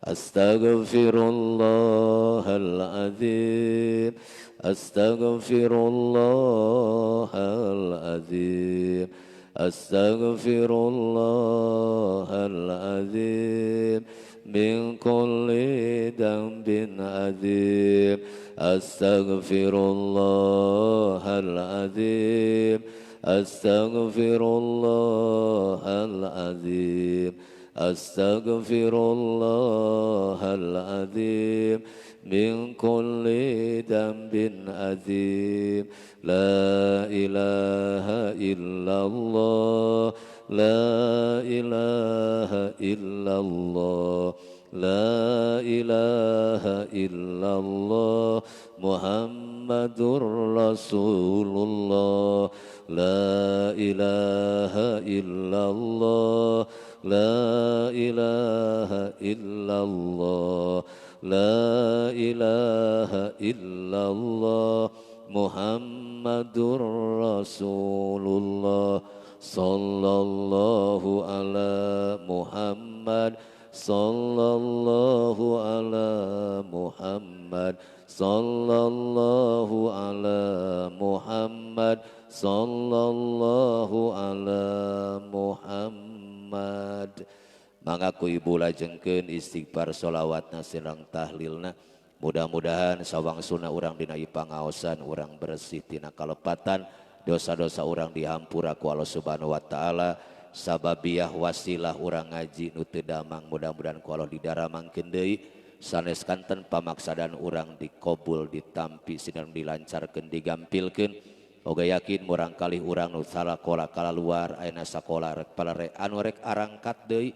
Astaghfirullahaladzim, astaghfirullahaladzim, astaghfirullahaladzim, min kulli dambin azim, astaghfirullahaladzim, astaghfirullahaladzim, astaghfirullahaladzim, min kulli dambin azim. La ilaha illallah, la ilaha illallah, la ilaha illallah, Muhammadur Rasulullah. La ilaha illallah, la ilaha illallah, la ilaha illallah, Muhammadur Rasulullah. Sallallahu ala Muhammad, sallallahu ala Muhammad, sallallahu ala Muhammad, sallallahu ala Muhammad. Mangga ku ibu lajengkeun istighfar sholawatna sareng tahlilna. Mudah-mudahan sawangsuna urang dina pangaosan urang bersih tina kalepatan, dosa-dosa urang dihampura ku Allah Subhanahu wa taala. Sababiah wasilah urang ngaji nu teu damang mudah-mudahan ku Allah didaramangkeun deui. Sanes kanten pamaksadan urang dikobul ditampi sinareng dilancarkeun digampilkeun. Oge yakin murang kalih urang nu sakola kalaluar ayeuna sakola rek palare anu rek arangkat deui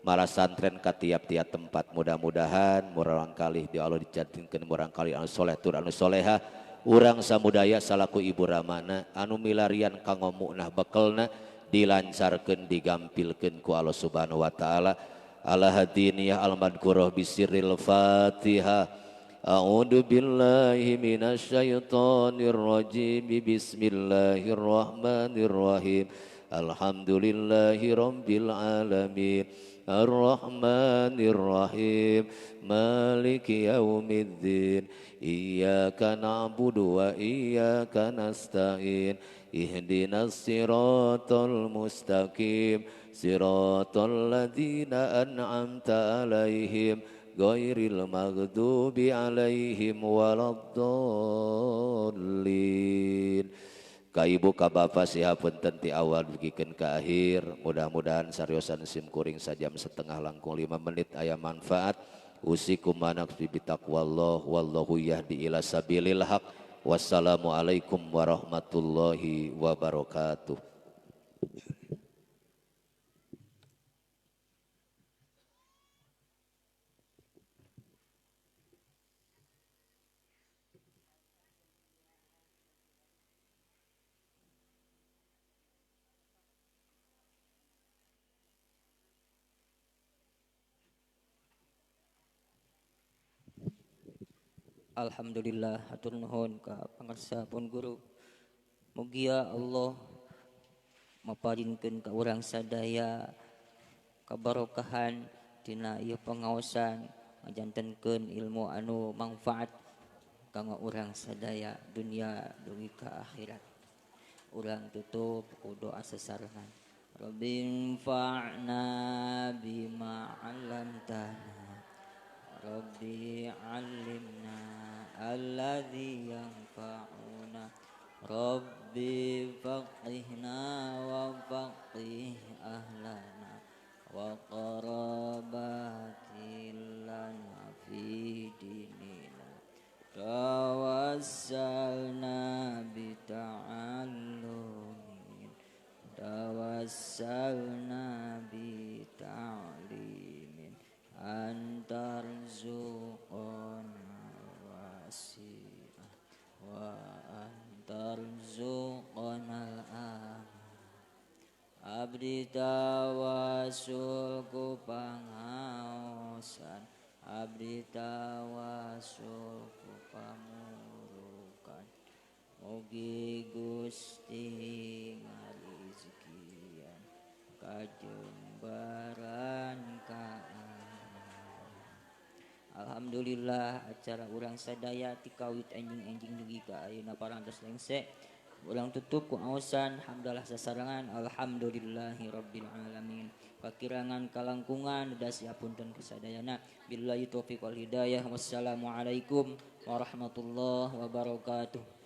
malah santren ka tiap-tiap tempat. Mudah-mudahan murang kalih di Allah dijadikeun murang kalih anu soleh tur anu soleha. Urang samudaya salaku ibu ramana anu milarian kanggo muknah bekelna dilancarkeun digampilkeun ku Allah Subhanahu wa taala. Ala hadiniyah al-madkurah bisirril Fatihah. A'udzu billahi minasyaitonir rajim. Bismillahirrahmanirrahim. Alhamdulillahi rabbil alamin. Arrahmanir rahim. Maliki yaumiddin. Iyyaka na'budu wa iyyaka nasta'in. Ihdinas siratal mustaqim. Siratal ladzina an'amta alaihim ghairil maghdubi alaihim waladdallin. Ka ibu ka bapa sihapunten ti awal dugikeun ka akhir. Mudah-mudahan sariosan sim kuring sajam setengah langkung 5 menit aya manfaat. Usikum manaqsi bitaqwallah wallahu yahdi ila sabilil haq. Wassalamualaikum warahmatullahi wabarakatuh. Alhamdulillah hatur nuhun ka pangarsa pun guru. Mugia Allah maparinkeun ka urang sadaya kabarokahan tina ieu pangaosan, ngajantenkeun ilmu anu mangfaat kanggo urang sadaya dunia dugi ka akhirat. Urang tutup ku doa sesarengan. Rabbi fa'na bima 'allamtana, Rabbi 'allimna alladzi yanfa'una, Rabbi Rabbi faqihna wa faqih ahlana wa qarabatil lana fi dinina. Tawassalna bi ta'allumin, tawassalna bi ta'limin, antarzuqana wasi'ah wa antarzuqana al-aman. Abdi tawasul ku pangaosan, abdi tawasul ku pamurukan, mugi Gusti ngarizkian kajembaran ka. Alhamdulillah acara urang sadaya tikawit enjing-enjing dugi ka ayeuna parantos lengse. Urang tutup ku aosan hamdalah sasarengan alhamdulillahirabbil alamin. Kakirangan kalangkungan dasi apunten kasadayana. Billahi taufiq wal hidayah. Wassalamualaikum warahmatullahi wabarakatuh.